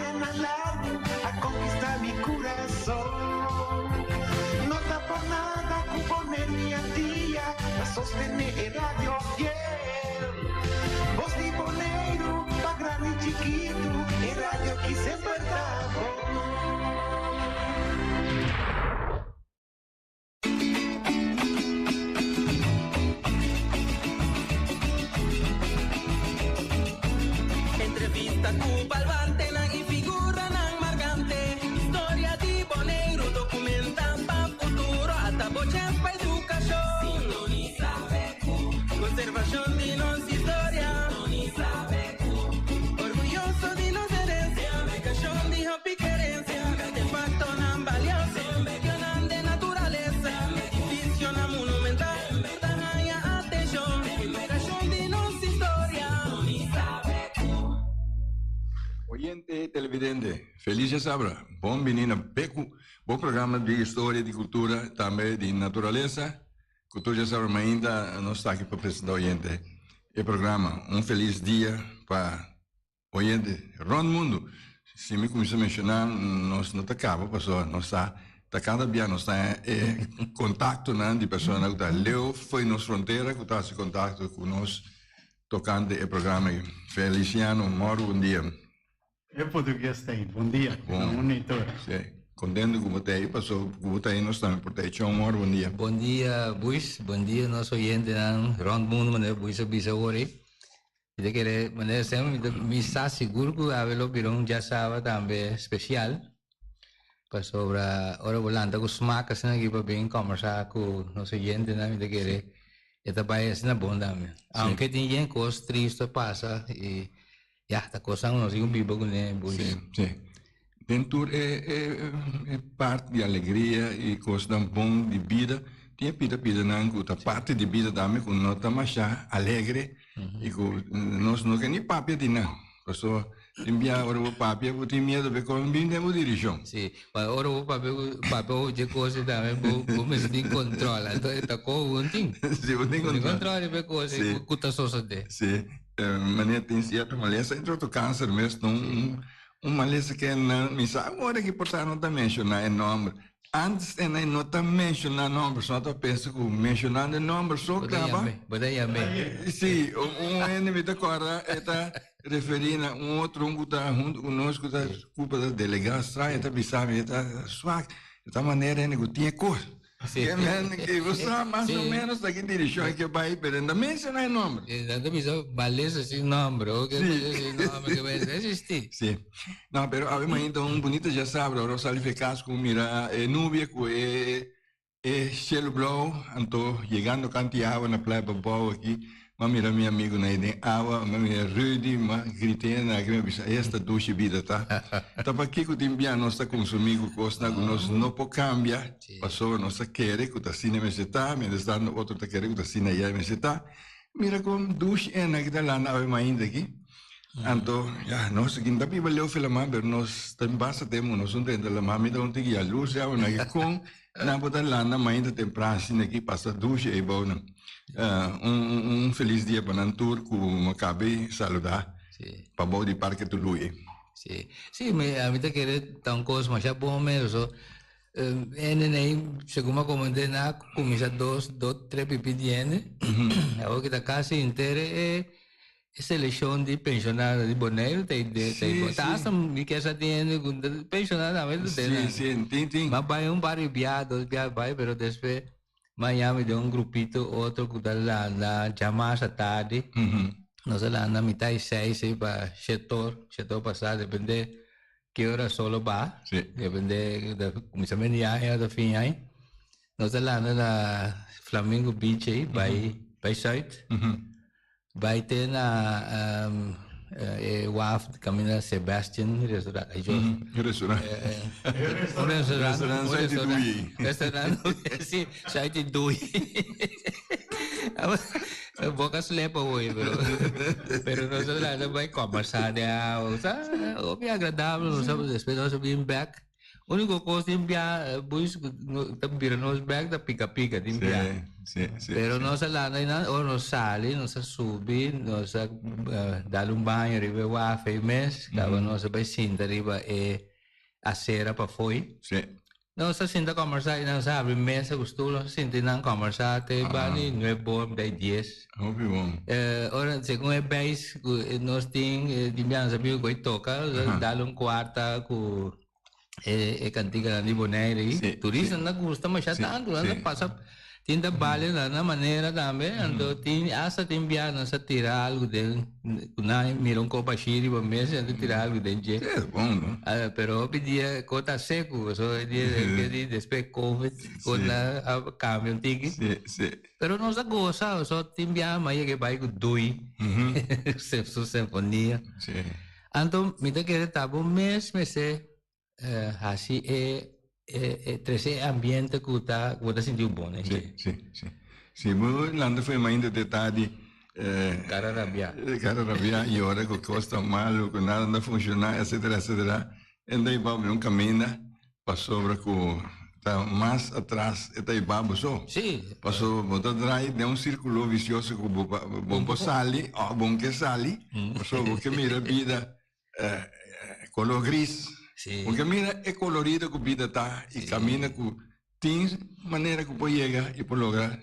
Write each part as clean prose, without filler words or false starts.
Añanan largu a konkistá mi kurason. No ta por nada ku Bonaire i Antia ta sostené e radio fiel. Bos di Boneiru pa grandi i chikitu, e radio ki semper ta bon. Entrevista ku balbantenan i figuranan markante. Historia di Boneiru dokumentá pa futuro. Ata bo chèns pa edukashon. Sintonisa BQ. Konservashon di nos historia. Sintonisa BQ. Orguyoso di nos herensia. Edukashon di hopi kerensia. Artefaktonan balioso. Medionan den naturalesa, edificionan monumental ta haña atencion. Edukashon di nos historia. Oyente i televidente, felis djasabra. Bon bini na Beku, bo programa di historia, di kultura, tambe di naturalesa. Ku tur djasabra mainta nos ta aki pa presenta oyente e programa. Un felis dia pa Oyente, rond mundu, si mi kuminsá menshoná nos no ta kaba pasobra nos sa ta kada bia nos ta e kontaktonan di personanan ku ta leu fo'i nos frontera ku ta hasi kontakto ku nos tokante e programa ei. Feliciano, mòru bon dia. E portugues ta ei. Bon dia. Bon. Sí, kontento ku bo ta ei pasobra ku bo ta ei nos tambe por ta ei. Chon, mòru bon dia. Bon dia Buis, bon dia nos oyentenan rond mundu manera Buis a bisa awor ei. Mi ta kere manera semper mi ta mi sa sigur ku awe lo bira un djasaba tambe spesial pasobra ora bo lanta ku smak asina aki pa bin kòmbersá ku nos oyentenan mi ta kere e ta bai asina bon tambe. Aunke tin yen kos tristu a pasa i ya ta kosnan ku nos tin ku biba kuné Sí, sí. Den tur e e parti di alegria i kosnan bon di bida, tin e pida pidanan ku ta parti di bida tambe ku no ta masha alegre i ku nos no ke ni papia di nan. Pasobra tin bia ora bo papia bo tin miedu pa e kos bin den bo dirishon. Sí, ma ora bo papia papia over dje kos ei tambe bo bo mester tin control, anto e ta koho bo no tin. Sí, bo tin control. Bo tin control riba e kos ei ku ta sosode. Sí, manera tin sierto malesa, entre otro kanser mes ta un Un malesa ke nan mi sa awor aki por ta no ta menshoná e nòmber. Antes e nan no ta menshoná nòmber, so nan ta pensa ku menshonando e nòmber so kaba. Bo ta yam'é. Sí, un hende mi ta kòrda e ta referí na un otro un ku ta huntu ku nos ku ta kupa ta delegá straño, e ta bisa mi e ta swak, e ta manera hende ku tin e kos. Sí. Ke men ke bo sa mas o menos ta ki dirishon e ke bai, pero e no ta menshoná e nòmber. E nan ta bisa malesa sin nòmber o ke Sí. malesa sin nòmber ke mester existí. Sí. No, pero awe mainta un bunita djasabra ora bo sali for e kas ku mira e nubia ku e e shelu blou, anto yegando kanti awa na Playa Pabou aki, M'a mira mi amigunan ei den awa, m'a mira Rudy, m'a grité na aki, m'a bisa, esta dushi bida ta. Ta pakiko tin bia nos ta konsumí ku kosnan ku nos no por kambia, pasobra nos ta kere ku ta asina mester ta, mientras tanto otro ta kere ku ta asina ya mester ta. Mira kon dushi esnan ki ta landa awe mainta aki. Anto, ya, nos aki no ta biba leu fi laman, pero nos ta basta tempu nos no ta entra laman, mi ta un tiki yalurs ya, awe nan aki kon Nan por ta landa mainta tempran asina aki pasa dushi ei bou nan. Un un felis dia pa nan tur ku mi kabe saluda pa bou di Parke Tului. Sí, sí, mi ami ta kere ta un kos masha bon mes so hende nei segun mi a komprende nan a kuminsá dos dos tres pipí di hende awor ki ta kasi henter e E selekshon di penshonado di Boneiru ta ide ta Sí, ta sí. hasta mi kier sa tin hende ku ta penshonado tambe ta Sí, den. sí, tin, tin. M'a bai un par di bia, dos bia bai, pero despues m'a yama den un grupito otro ku ta landa djamas atardi. Nos a landa mitad di seis ei pa shetor, shetor pasá, depende ki ora sol a baha, Sí. depende ta kuminsamentu di aña o ta fin aña. Nos a landa na Flamingo Beach ei, bai bai Zuid. Bai te na e waf kaminda Sebastian restaurant. Ay Dios. Restaurant. Un restaurant. Restaurant Zuid di Dui. Restaurant si, Zuid di Dui. Boka slepa hoy pero pero nos a landa bai kombersá den awa. Sa hopi agradabel nos a despues nos a bin bek. Úniko kos tin bia buis ku ta bira nos bèk ta pika pika tin bia. Sí, sí, sí. Pero nos a landa einan ora nos sali nos a subi nos a dal un baño riba e waf ei mes kaba nos a bai sinta riba e asera pafoi. Sí. Nos a sinta kòmbersá i nos a habri mesa ku stul nos a sinta einan kòmbersá te bani nuebe or dai dies. Hopi bon. Ora segun e beis ku nos tin di bia nos a bin ku e toka nos a dal un kuarta ku e kantikanan di Bonaire ei. Sí, Turistanan ta gusta masha tantu, nan ta pasa tin ta bale na nan manera tambe, anto tin asta tin bia nan sa tira algu den ku nan mira un kop ashi riba mesa nan ta tira algu den dje. Sí, es bon, no? Pero hopi dia ko ta seku, pasobra e dia di despues covid ko na a kambia un tiki. Sí, sí. Pero nos a gosa, pasobra tin bia mas yega e bai ku dui su sinfonia. Sí. Anto mi ta kere ta bo mes mester hasi e e trese e ambiente ku ta ku bo ta sinti bo bon den dje. Si, si, si. Si bo lanta for e mainta te tardi Kara rabiá. Kara rabiá i ora ku kos ta malu, ku nada no ta funshoná etsetera etsetera, e ta hiba bo den un kaminda pasobra ku ta mas atras e ta hiba bo so. Si. Pasobra bo ta drai den un sirkulo visioso ku bo bo por sali òf bo no ke sali pasobra bo ke mira bida Color gris. Sí. Porque mira e colorido cu bida ta y camina cu tin manera cu por yega y por logra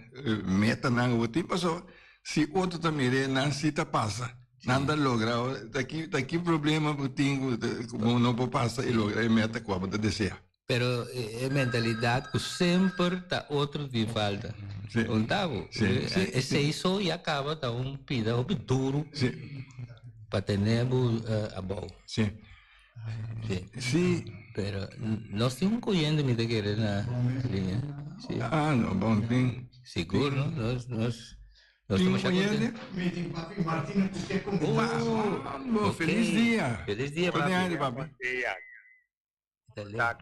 metanan cu bo tin. Paso si otro ta mire nan si ta pasa, nan ta logra. Ta ki ta ki problema bo tin cu bo no por pasa y logra e meta cu abo ta desea. Pero e mentalidad cu semper ta otro tin falta. Sí. Un tabo. Sí, sí, Esey so ya caba ta un pida hopi duro. Sí. Pa tene bo abou. Sí. Sí. Sí. Pero nos tin un coyente mi ta kere na liña. Sí. Ah, no, bon, tin. Sigur, no? Nos, nos, nos Tin ta masha coyente? contento. Mi tin papi Martina cu ke Oh, Oh, Feliz dia. Feliz dia, Con papi. aire, papi. Buen dia. Dale.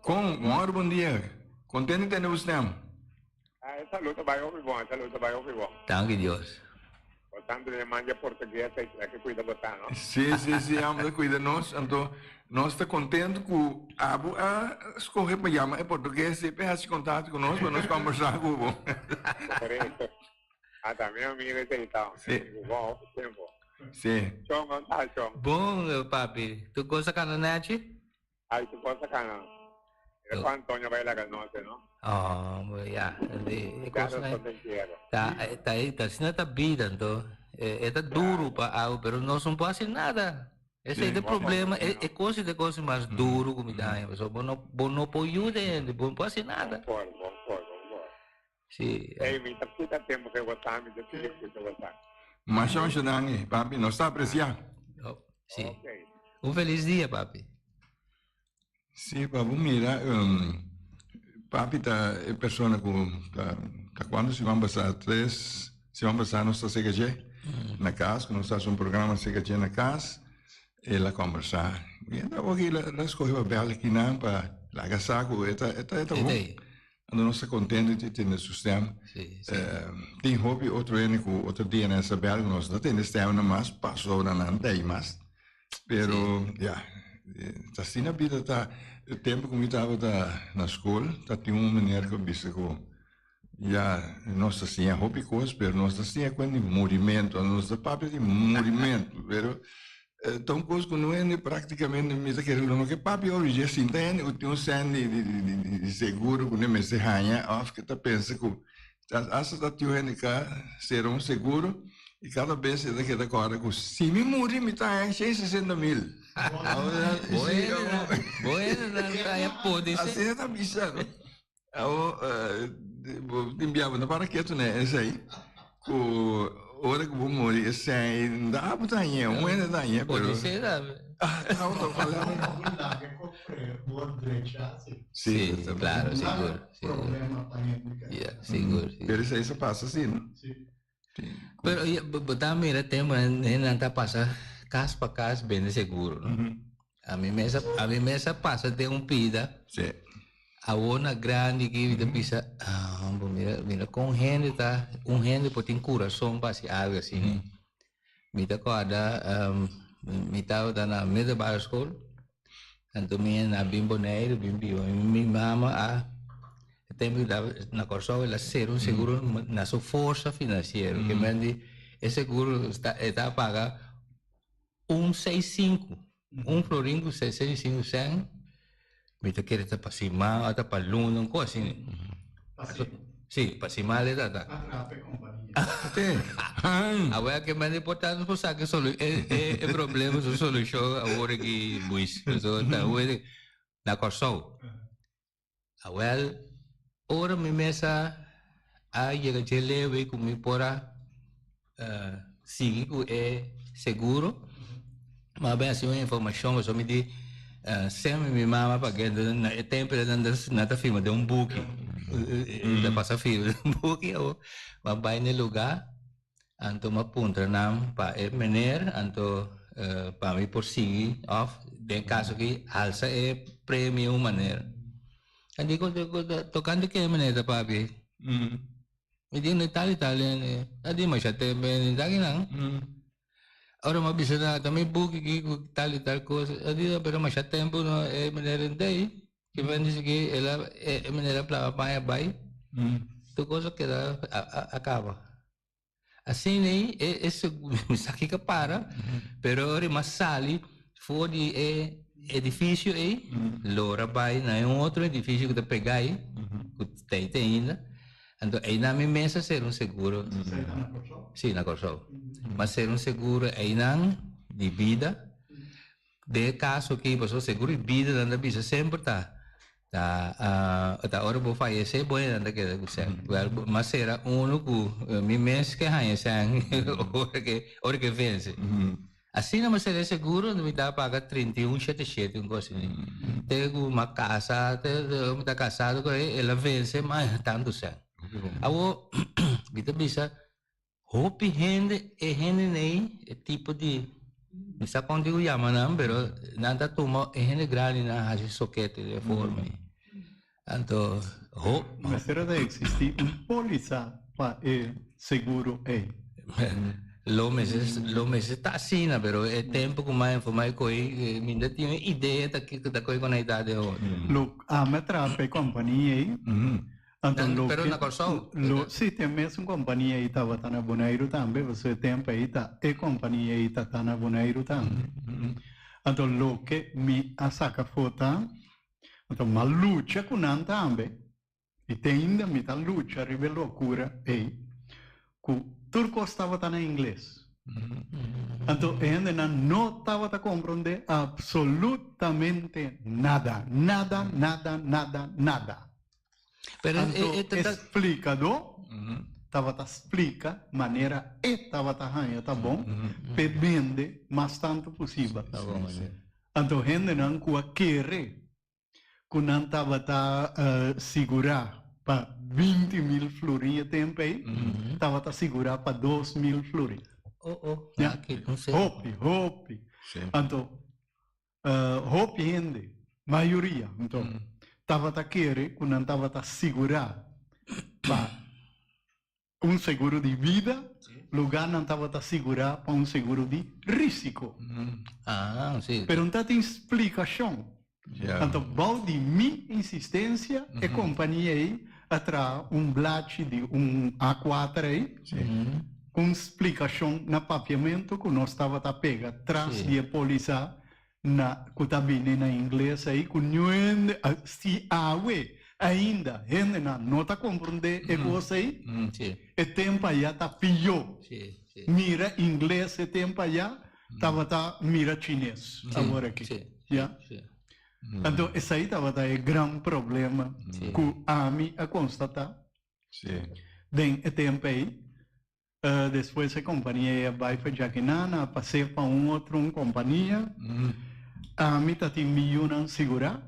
Con, un hora bon dia. Contento di tende bo stem. Ah, e saludo bai hopi bon, e saludo bai hopi bon. Danki Dios. Por tanto den manja portugues e ke cuida bo ta, no? Si, si, si, amo ta cuida nos. Anto, nos ta contento cu abo a scoge pa yama e portugues e pa haci contacto cu nos pa nos conversa cu bo. Correcto. Ah, ta mi amigo esey ta. Si. Bon, hopi tempo. Si. Chon, con ta, Chon? Bon, papi. Tu cosa cana nechi? Ay, tu cosa cana. Era pa Antonio bai laga noche, no? Oh, ya. E Ya, cosa nos contenchiero. ta, ta, ta, asina ta bida, anto. E ta duro pa awe, pero nos no por haci nada. Ese ta e problema, e, e cosa ta e cosa mas duro cu mi ta haña, pasobra bo no, bo no por yuda hende, bo no por haci nada. Bon por, bon por, bon por. Sí. Ey, mi ta kita tempo ke bo sa, mi ta sigui escucha bo sa. Masha masha danki, papi. Nos ta aprecia. Oh, sí. Okay. Un feliz dia, papi. Sí, pa bo mira, um, papi ta e persona ku ta, ta cuando siman pasá, tres siman pasá nos ta sega dje na cas, ku nos ta haci un programa sega dje na cas, el a conversa. I e ta oki, el a scoge pa bel kinan pa laga sa ku e ta, e ta, e ta bon. Anto nos ta contento di tende su stem. Sí, sí. Tin hopi otro hende cu otro dia na esa bel cu nos no tende stem na mas, pasobra nan ta ei mas. Pero, ja, ta asina bida ta. E tempo cu mi tabata na school, ta tin un meneer cu a bisa cu, ja, nos ta siña hopi cos, pero nos ta siña cuen di murimento, nos ta papia di murimento, pero Ta un kos ku no hende praktikamente mi ta kere lo no ke papia ora dje sinta hende ku tin un sèn di di seguro ku ne mester haña òf ke ta pensa ku asta ta tiu hende ka sera un seguro i kada bes e ta keda kòrda ku si mi muri mi ta haña 160.000. Bo hende bo hende nan ta haña podi se. Asina ta bisa no. Awo bo tin bia bo no para ketu na esei ku ora ku bo muri e sèn ei da bo ta hañ'é un hende ta hañ'é pero Podi ser tambe. Ah ta ojalá. Sí, claro, sigur, sigur. Ya, sigur, sigur. Pero esei sa pasa si no? Pero bo ta mira tempo nan ta pasa kas pa kas bende seguro no. A mi mes a mi mes a pasa den un pida. Sí. Awor na grandi aki mi ta bisa, ah, bo mira, mira kon hende ta, un hende por tin kurason pa hasi algu asina. Mi ta kòrda, mi tabata na middelbare school. Anto mi a bin Boneiru, bin biba. Mi mama a, e tempu ku tabata na Kòrsou, el a sera un seguro na su forsa finansiero. Ke men di e seguro e ta paga un seis sinku, un florin ku sesenta i sinku sèn. Mi ta kere ta pa siman o ta pa luna, un kos asina. Sí, pa siman le ta ta. Awor ke men importante por sa ke solu e e problema su solushon awor aki Luis. So ta awor na Kòrsou. Awel ora mi mes a a yega dje leu ei ku mi por a sigui ku e seguro, mi a bin hasi un informashon pasobra mi di semper mi mama pake na e tempo nan ta firma den un buki, ta pasa firma den un buki awor mi a bai na e luga anto mi a puntra nan pa e meneer anto pa mi por sigui of den kaso aki alsa e premio un manera. Nan di tokante ke meneer ta papia? Mi di no tal y tal hende. A di masha tempo hende ta kinan. Ora mi a bisa nan ta mi buki aki ku tal y tal kos. A di pero masha tempo no e meneer hende ei. Ki men dici ki el a e meneer a plama paña bai. Tur kos a keda a kaba. Asina ei e mi sa kiko a para pero ora mi a sali for di e edifisio ei lora bai na e un otro edifisio ku ta pega ei ku ta ei te ainda anto einan mi mes a sera un seguro si na Kòrsou mi a sera un seguro einan di bida. Den e kaso aki pasobra seguro di bida nan ta bisa semper ta ta ta ora bo fayesé bo hende nan ta keda ku sèn. Wèl mas sera unu ku mi mes ke haña sèn ora ke ora ke vense. Asina mi a sera e seguro mi ta paga 31 shete shete un kos asina. Te ku mi a kasa te mi ta kasado ku el a vense mi a haña tantu sèn. Awor mi ta bisa Hopi hende, e hende nei, e tipo di, mi sa kon digo yama nan, pero nan ta tuma e hende grandi nan hasi sokete den forma ei. Anto, ho. Mester a ta existi un polisa pa e seguro ei. Lo mester, lo mester ta asina, pero e tempo ku mai informa e koi, mi no tin un idea ta kiko ta koi konektá den otro. Lo ami a traha pa e kompania ei. Anto Nan, loke pero na Kòrsou. lo si te mesun kompania ei tabata na Boneiru tambe, pasobra e tempu ei ta e kompania ei ta ta na Boneiru tambe. Anto loke mi a saka afó ta, anto m'a lucha ku nan tambe, i te ainda mi ta lucha riba e lokura ei, ku tur kos tabata na ingles. Anto e hendenan no tabata komprondé absolutamente nada, nada, nada, nada, nada. Pero Anto e, e, e splikadó tabata splika manera e tabata haña ta bon p'e bende mas tantu posibel. Anto hendenan ku a kere ku nan tabata sigurá pa 20.000 florin e tempu ei, tabata sigurá pa 2.000 florin. Oh, oh, Ya. aki, un seri. Hopi, hopi. Anto Hopi hende, mayoria anto, tabata kere ku nan tabata sigurá pa un seguro di bida, lugá nan tabata sigurá pa un seguro di risiko. Pero no ta tin splikashon. Anto bou di mi insistensia e kompania ei a traha un blachi di un A kuater ei ku un splikashon na papiamentu ku nos tabata pega tras di e polisa na ku ta bini na ingles ei ku niun hende si awe ainda hendenan no ta komprondé e kos ei e tempu aya ta pió mira ingles e tempu aya tabata mira chines awor aki ya anto esei tabata e gran problema ku ami a konstatá den e tempu ei. Despues e kompania ei a bai pa Jakinana a pas'é pa un otro un kompania. Ami ta tin mi yunan sigurá.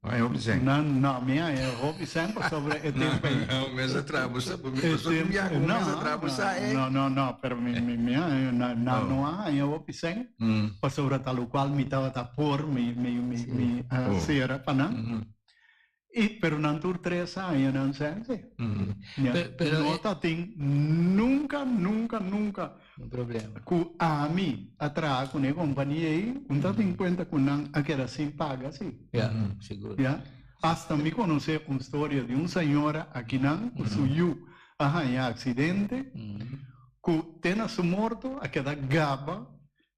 Ai hopi sèn. Nan no mi a haña hopi sèn pasobra e tempu ei. No, mes a traha bo sa, mi pasobra tin biaha ku mes a traha bo sa e. No, no, no, pero mi mi mi a haña nan no a haña hopi sèn pasobra ta lokual mi tabata por mi mi mi mi a sera pa nan. I pero nan tur tres a haña nan sèn si. Pero No ta tin nunka nunka nunka. No problema. Ku ami a traha ku e kompania ei, un ta tin kuenta ku nan a keda sin paga si. Ja, sigur. Ja. Hasta mi konosé un storia di un señora akinan ku su yu a haña aksidente, ku te na su morto a keda gaba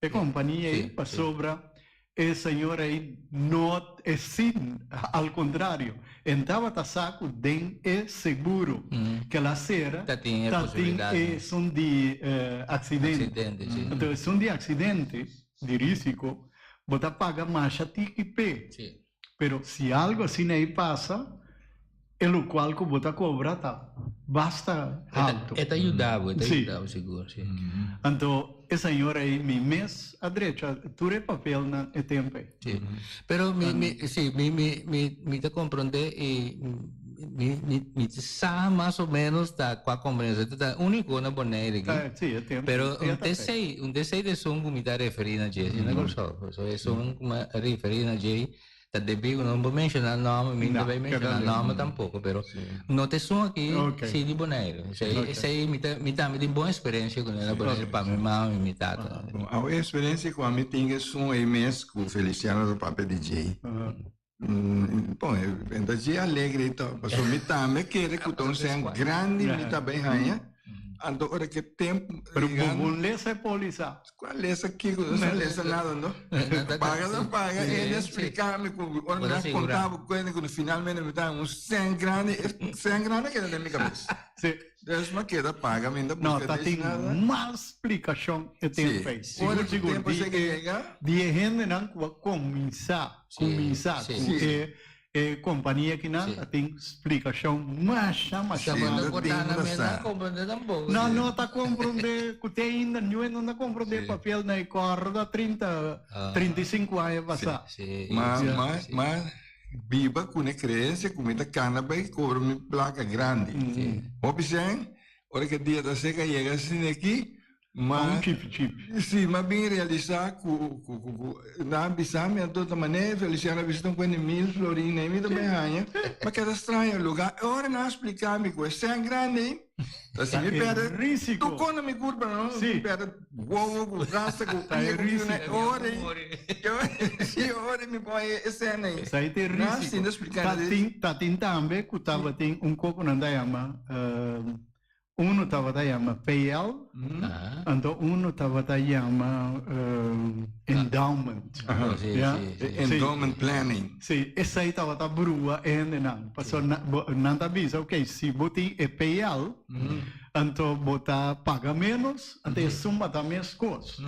e kompania ei pasobra e señora ei no e sin, al kontrario, e tabata sa ku den e seguro ke el a sera Ta tin e ta tin posibilidat. esun di aksidente. Aksidente, si. Anto esun di aksidente, di risiko, bo ta paga masha tiki p'e. Si. Pero si algo asina ei pasa, e locual cu bo ta cobra ta basta halto. E ta yuda bo, e ta Sí. yuda bo sigur, si. Anto e señor ei mi mes a drecha tur e papelnan e tempo ei. Si. Pero mi, mi, si, mi, mi, mi, mi ta comprende y mi, mi, mi ta sa mas o menos ta cua comprendencia. Ta ta unico na Bonaire aki. Ta, si, e tempo Pero ei un ta te fe. sei, un te sei de esun cu mi ta referi na dje, si na Curaçao. So esun cu mi a referi na dje ta debí cu no por menciona nomber, mi no No, bay menciona keda nomber tampoco, pero no ta esun aki Ok. si di Bonaire. Esei, Ok. esei mi ta, mi tambe tin bon experiencia cu nan na Bonaire pa mi mama y mi tata. Bon, awe experiencia cu ami tin esun ei mes cu Feliciano ta papia di dje. Bon, e ta dje alegre i to, pasobra mi tambe kere ku ta un señal grandi mi ta bai haña, anto ora ku e tempu Pero yega. bo bon lesa e polisa. Kua lesa kiko? No sa lesa nada no. Paga ta paga, e ta splika mi ku ora mi a konta bo kuenta ku finalmente mi ta haña un señal grandi, e señal grandi a keda den mi kabes. Sí. Des mi a keda paga, mi no ta No, buska ta des tin nada. mal splikashon e tempu ei. Sí, ora Sigur, ku sigur. tempu Di esei e, yega. di e hendenan ku a kuminsá, Sí, kuminsá sí. ku Sí. e, e kompania kinan Sí. ta tin splikashon masha, masha Sa Sí, bo mal. ta no portá tin nan mes sa. nan komprendé tampoko. No, no ta komprondé ku te ainda niun no ta komprondé Sí. papel na e kòrda 30, Ah. 35 aña pasá. Sí, Ma, sí, ma, sí. ma biba ku e kreensia ku mi ta kana bai kobra mi plaka grandi. Hopi sèn, ora ku e dia ta seka yega asina aki, Ma ma un chipi chipi. si, m'a bin realisá ku ku ku ku nan a bisa mi anto ta manera Feliciano a bisa ta un kuenta mil florin ei mi ta bai haña, m'a keda straño lugá. E ora nan a splika mi ku e sèn grandi ei, Ta si Ta mi e perde risico. tu kona mi kurpa no Sí. mi perde wowo ku rasta ku Ta e pia ku kiuna risico. ora sí ora mi pon e escena ei. Esei ta e Na risico. sinta spliká Ta di tin ta tin tambe ku tabatin un koko nan ta yama uno tabata yama PL Aha. anto uno tabata yama endowment. Aha, sí, Ya? sí, sí. Sí. Endowment planning. Sí, esei tabata brua e hendenan. Pasobra na, bo, nan ta bisa, ok, si bo tin e PL, anto bo ta paga ménos, anto e suma ta meskos.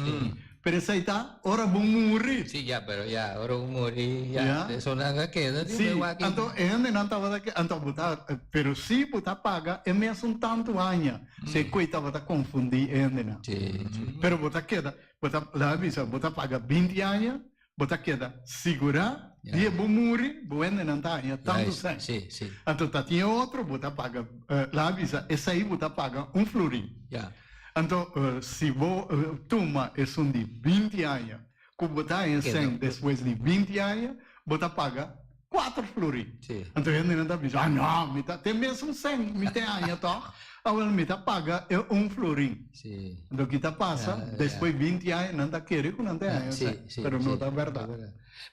Pero esei ta ora bo muri. Sí, ya, pero ya, ora bo muri, ya, Ya. esonan a keda di Sí, bo wak. anto e hendenan tabata ke, anto bo ta, pero si bo ta paga e mesun tantu aña, si e koe tabata konfundí e hendenan. Sí, sí. Pero bo ta keda, bo ta, laga bisa, bo ta paga 20 aña, Bo ta keda sigurá di e bo muri, bo hendenan ta haña tantu sèn. Sí, sí. Anto ta tin e otro, bo ta paga, laga bisa, esei bo ta paga un florin. Ya. Anto si bo tuma esun di 20 aña, ku bo ta haña sèn despues di 20 aña, bo ta paga 4 florin. Sí. Anto hendenan ta bisa, ah no, mi ta, te mesun sèn mi te haña tòg, awel mi ta paga e un florin. Sí. Anto ki ta pasa, Ya, ya. despues 20 aña nan ta kere ku nan te haña Sí, sèn, sí, pero no sí. ta bèrdat.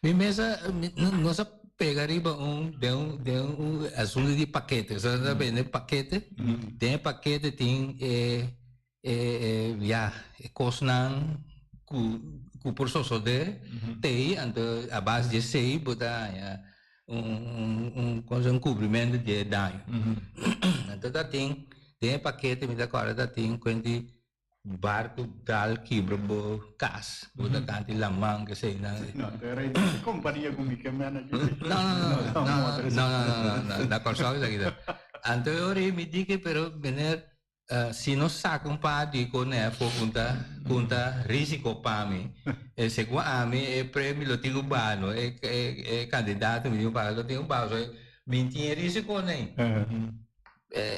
Mi mes a, mi, no, nos a pega riba un, den un, den un asunto di pakete. So, nan ta bende pakete. Den e pakete tin e, e, e, ya, e kosnan ku, ku por sosodé tei, anto a base di esei bo ta haña un, un, un, komo se un kubrimentu di e daño. Anto ta tin, den e pakete mi ta kòrda ta tin kuenti barku dal kibra bo kas, bo ta kanti laman kesei nan. No, anto era e kompania ku mi ke manager. No, no, no, no, no, no, no, no, no, na Kòrsou esaki ta. Anto e ora ei mi di ke pero meneer Si nos saca un par di conefo cu ta cu ta risico pa mi, e segun ami e premio lo tin cu baha no, e e candidato mi tin cu paga lo tin cu baha, so mi tin e risico nei.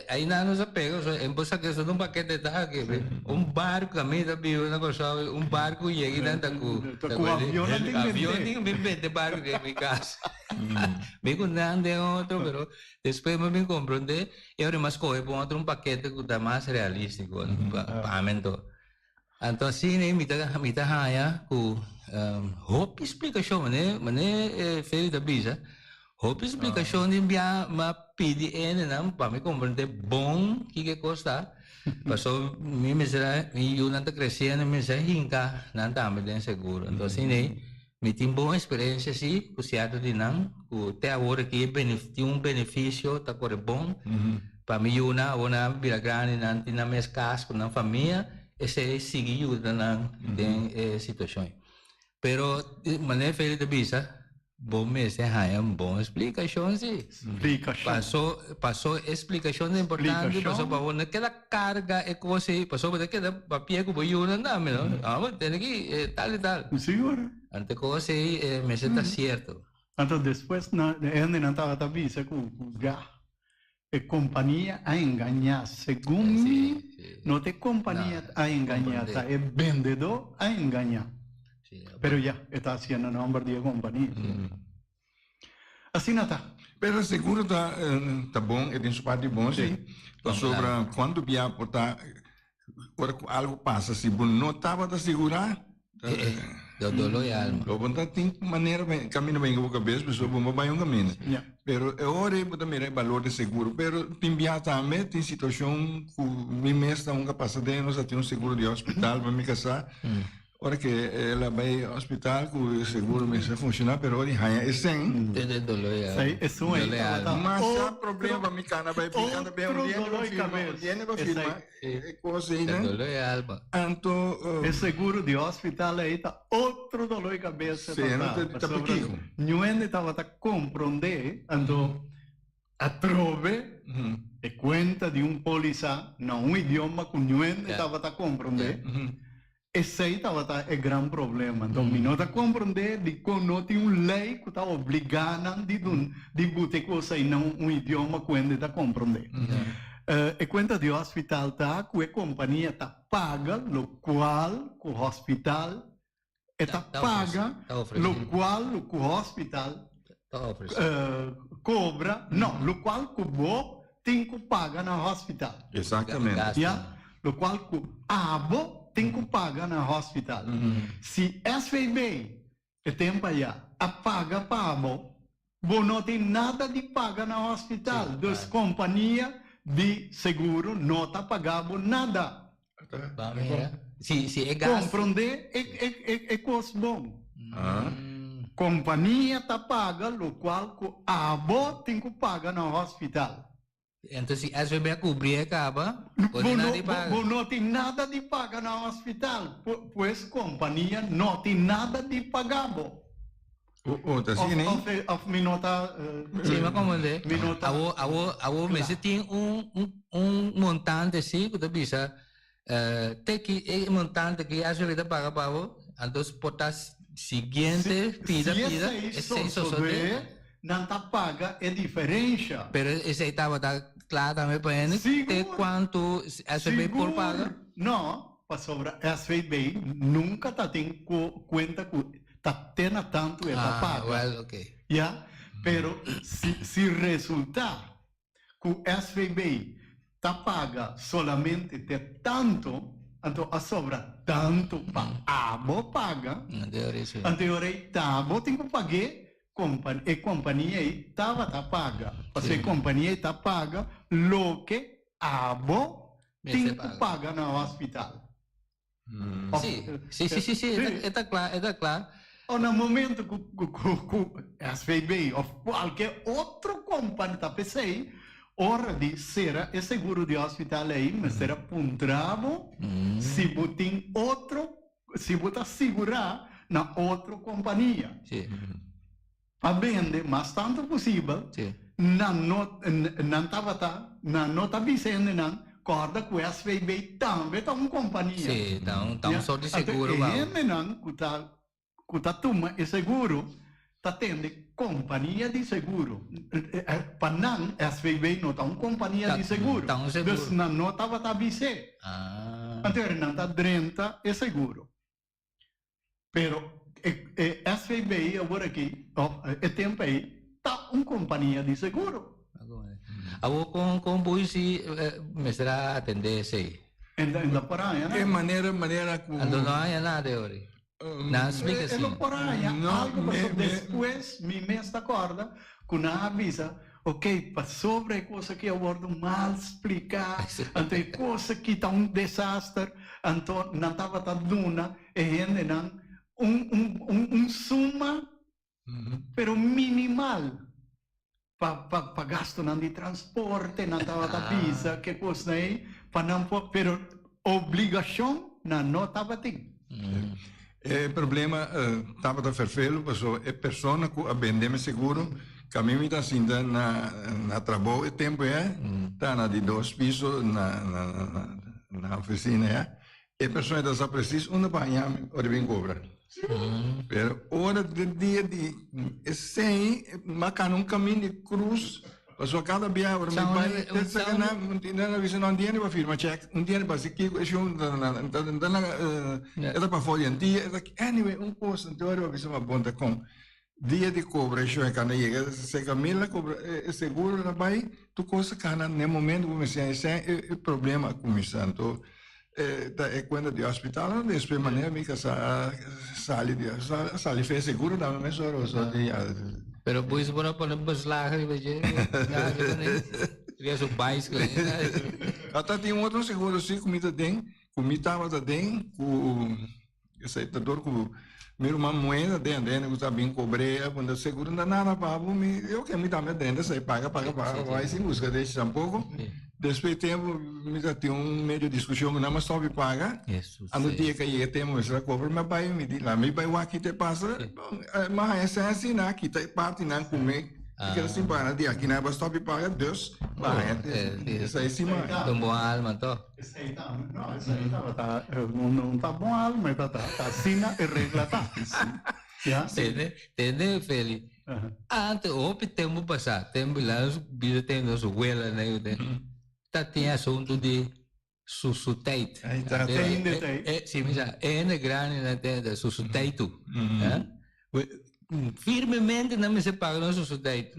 Aina nos a pega, so en por saca eso un pakete ta aki, un barco ami ta biba na Corsou, un barco yega y nan ta cu Ta cu avionnan tin bende. Avion tin bende barco den mi cas. Mi cu nan den otro, pero despues mi a bin comprende. E ora mas kohe pon otro un pakete ku ta mas realístiko pa ami anto. Anto asina ei mi ta mi ta haña ku hopi splikashon mane mane Feli ta bisa hopi splikashon di bia mi a pidi hendenan pa mi komprende bon kiko e kos ta pasobra mi mester a mi yunan ta kresiendo mi mester a hinka nan tambe den seguro anto asina ei mi tin bon eksperensia si ku sierto di nan ku te awor aki e tin un benefisio ta kore bon pa mi yunan awor nan a bira grandi nan tin nan mes kas ku nan famia Esei sigui yuda nan den e situashon. Pero manera Feli ta bisa, bo mester haña un bon splikashon si. Splikashon. Paso, paso e splikashon ta importante, paso pa bo no keda karga e kos ei, paso bo ta keda papia ku bo yunan tambe, no? Ah, bo tene ki tal i tal. Sigur. Anto e kos ei mester ta sierto. Anto despues nan, e hendenan tabata bisa ku gah E kompania a engañá. Segun mi, no ta e kompania a engañá, ta e bendedó a engañá. Pero ya, e ta hasié na nòmber di e kompania. Asina ta. Pero seguro ta ta bon, e tin su parti bon si, pasobra kuantu bia por ta ora ku algu pasa si bo no tabata sigurá, Do dolo e alma. Lo bo ta tin manera pa camina pa hinca bo cabes pasobra bo no bay un camina. Pero e ora ey bo ta mira e balor di seguro. Pero tin bia tambe tin situacion cu mi mes ta hunga pasa den nos a tin un seguro di hospital pa mi casa. Ora cu el a bay hospital cu e seguro mester funciona pero ora di haya e cen. Te dolo e alma. Dolo e alma. Masha problema pa mi cana bay bin cana bay un dia no firma un dia no firma. E kos ei nan. Doló e alma. Anto. E seguro di hospital ei ta otro doló e kabesa ta ta. Ta pasobra ñuende tabata komprondé anto atrobe e kuenta di un polisa na un idioma ku ñuende tabata komprondé esei tabata e gran problema. Anto mi no ta komprondé dikon no tin un lei ku ta obligá nan di dun di buta e kos ei na un idioma ku hende ta komprondé. E kuenta di hospital ta ku e kompania ta paga lokual ku hospital e ta paga lokual ku hospital kobra no lokual ku bo tin ku paga na hospital. Exactamente. Ya, lokual ku abo tin ku paga na hospital. Si SVB e tempo aya a paga pa abo, bo no tin nada di paga na hospital. Dus kompania di seguro no ta paga bo nada. Si, si e gas. Komprondé e, e, e, e kos bon. Kompania ta paga lokual ku abo tin ku paga na hospital. Entonces si SVB a cubri e caba, bo tin nada di paga. Bo no tin nada di paga na hospital, pues compania no tin nada di paga bo. Oh, ta así, ne? Of mi no ta. Sí, mi a comprende. Mi no ta. Awo, awo, awo mester tin un, un, un montante sí cu ta bisa, te ki e montante ki SVB ta paga pa bo, anto por ta siguiente pida, pida, Si esey sosode, nan ta paga e diferensha. Pero esey tabata kla tambe pa hende? Sigur. Te kuantu SVB por paga? Sigur. No, pasobra SVB nunka ta tin kuenta ku ta te na tantu e ta paga. Ah, well, okay. Ya, pero si si resulta ku SVB ta paga solamente te tantu, anto a sobra tantu pa abo paga, anto e ora ei ta bo tin ku pag'é, e kompania ei tabata paga, pasobra e kompania ei ta paga loke abo tin ku paga na hospital. Sí, sí, sí, sí, sí, e ta kla, e ta kla. O na momento ku ku SVB of kualke otro kompania ta p'esei, ora di sera e seguro di hospital ei mester a puntra bo si bo tin otro, si bo ta sigurá na otro kompania. Sí. Pa bende mas tantu posibel, nan no nan tabata nan no ta bisa hendenan kòrda ku SVB tambe ta un kompania. Sí, ta un ta un sort di seguro Anto e hendenan ku ta ku ta tuma e seguro ta tende kompania di seguro. Pa nan SVB no ta un kompania di seguro. Ta un seguro. Dus nan no tabata bis'é. Anto nan ta drenta e seguro. Pero e e SVB awor aki of e tempo ei ta un kompania di seguro. Awor kon kon bo si mester a atende esei? En en por haña E manera manera ku. Anto no haña nada e ora. Nan a splika E asina. no por haña No, algo me pasobra me. despues mi mes ta kòrda ku nan a bisa, ok, pasobra e kos aki a wòrdu mal spliká, anto e kos aki ta un desaster, anto nan tabata duna e hendenan un un un un suma pero minimal pa pa pa gastonan di transporte, nan tabata bisa ke kosnan ei pa nan por, pero obligashon nan no tabatin. E problema tabata ferfelu pasobra e persona ku a bende mi seguro ku ami mi ta sinta na na trabou e tempu ei ta na di dos piso na na na ofisina ei. E persona ta sa precies unda pa haña mi ora bin cobra. Pero ora den dia di esei m'a cana un camin di cruz pasobra cada bia ora mi bai te saca nan un dia nan a bisa no un dia pa firma check un dia pa haci kico e shon e ta pafó di un dia anyway un cos anto ora mi a bisa ma bon ta con Dia di cobra e shon e cana yega seca mil a cobra e seguro na bay tur cos a cana n'e momento cu mester haci e problema a cuminsa anto ta e cuenta di hospital no despues manera mi casa a sali di a sali fe seguro tambe mesora pasobra di ya. Pero boys por a pone beslag riba dje riba su bicycle. Ata tin otro seguro si cu mi ta den cu mi tabata den cu Esei ta dor ku mi ruman muhé ta den den ku ta bin kobrea ku ta seguro no ta nada pa bo mi oke mi tambe den esei paga paga paga bai sin buska deshi tampoco despues tempo mi ta tin un medio diskushon ku nan a stop di paga anto dia ku a yega tempo mester a kobra mi a bai mi di la mi bai wak kite pasa mi a haña esei asina a kita e partinan ku mi Mi keda sin paga di aki nan a stop di paga dus pa haña esei si ma. Ta un bon alma to. Esei ta no esei tabata no ta bon alma e ta ta asina e regla ta ya. Tende tende Feli antes hopi tempu pasa tempu la nos bida tene nos wela nan ta tin asuntu di su su tijd. Si mi sa e hende grandi nan ten ta su su tijd tu. Firmemente nan mester paga nan su su tijd.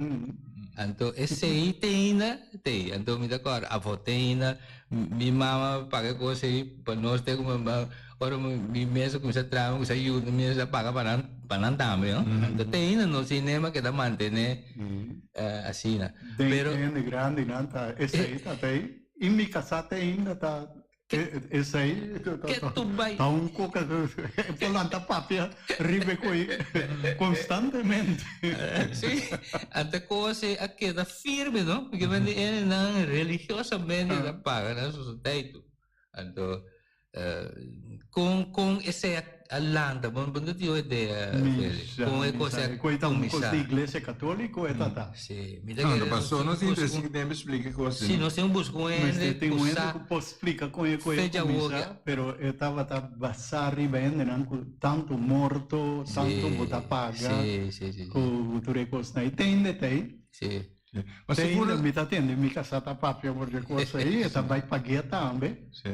Anto esei te ainda te. Anto mi ta kòrda afo te ainda mi mama paga e kos ei pa nos te ku ora mi mes a kuminsá traha mi a kuminsá yuda mi mes a paga pa nan pa nan tambe no. Anto te ainda nos sinema keda mantené asina. Den e hende grandi nan ta esei ta te ei. I mi kasá te ainda ta esei ta un koka e por lanta papia riba e koi konstantemente. Sí, ante kos ei a keda firme no, porque men di hendenan religiosamente ta paga nan sosoteitu. Anto Kon kon esei a lanta? Bo no tin un idea, Feli? Kon e kos a Koi ta un kos kuminsá? di iglesia katóliko e ta ta. Sí, mi ta No, kere no nos pasó, tin nos tin busca tresi un tempu splika e kos Sí, nos tin busca un Mester hende tin ku un hende sa ku por splika kon e koi a fecha kuminsá, woke. pero e tabata basá riba hendenan ku tantu morto, tantu bo ta Sí, paga sí, sí, sí, sí. ku tur e kosnan. I tende ta ei. Sí. Ma Te seguro. ainda mi ta tende mi kasá ta papia por dje kos ei, e ta bai pag'é tambe. Sí.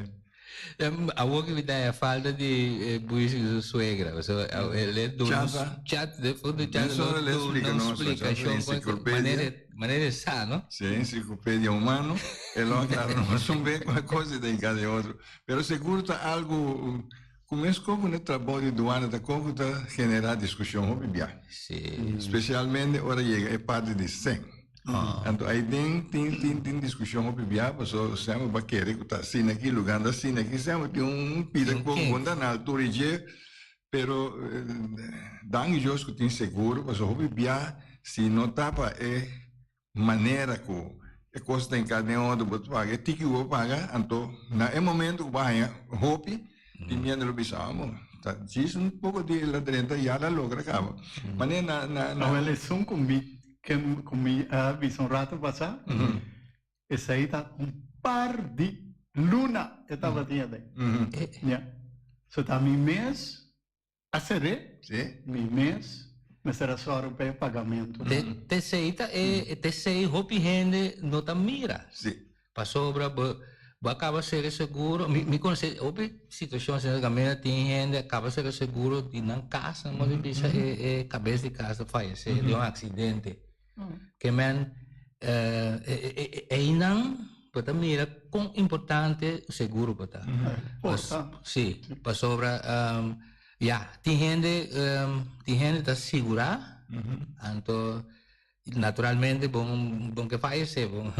Awor ki mi ta haña falta di Buis ku su suegra, pasobra el e duna un Chata. chat, de fondo chata Mesora lo el duna explica un nos, chata splikashon kon enciclopedia. manera manera e sa, no? Sí, enciclopedia humano, e lo aclara nos un bek un kos i ta hinka den otro. Pero segur ta algu ku meskos ku ne trabou di duana ta kon ku ta generá diskushon hopi bia. Sí. Spesialmente ora yega e parti di sèn. Anto aiden tin tin tin diskushon hopi bia paso sèn bo ba kere ku ta asina aki lugá ta asina aki sèn bo tin un pida Tin ku kink. bo ta na altura dje pero danki Dios ku tin seguro paso hopi bia si no ta pa e manera ku e kos ta hinká den otro bo ta paga e tiki ku bo paga anto na e momento ku bo haña hopi tin miedo lo bisa amo ta djis un poko di la drenta ya la logra kaba manera na na na Awel esun ku mi ke ku mi a bisa un rato pasá esei ta un par di luna e tabatin aden ya so ta mi mes A ser'é mi mes mester a sòru pa e pagamentu. T'esei ta e t'esei hopi hende no ta mira. Pasobra bo bo a kaba sere seguro mi mi konosé hopi situashon asina kaminda tin hende a kaba sere seguro di nan kas nan por bisa e e kabes di kas a fayesé den un aksidente. Ke men e einan. bo ta mira kon importante seguro por ta. Sí, pasobra ya, tin hende tin hende ta sigurá, anto naturalmente bo bo ke fayesé, bo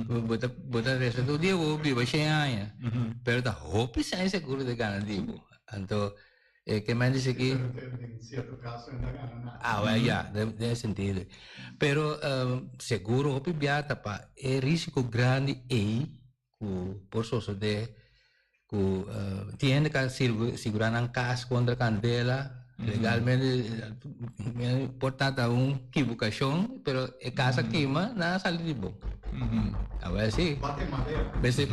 bo ta bo ta resa tur dia bo biba shen aña, pero ta hopi shen seguro ta gana di bo, anto E ke men dice ki. Pero den cierto caso no ta gana nada. Ah, well, ya, den e sentido. Pero seguro hopi bia ta pa e risico grandi ey cu por sosode cu tin hende ka sigura nan cas contra candela legalmente por ta ta un equivocacion pero e cas a kima nan a sali di bon. Awel si. Bate madera. Mester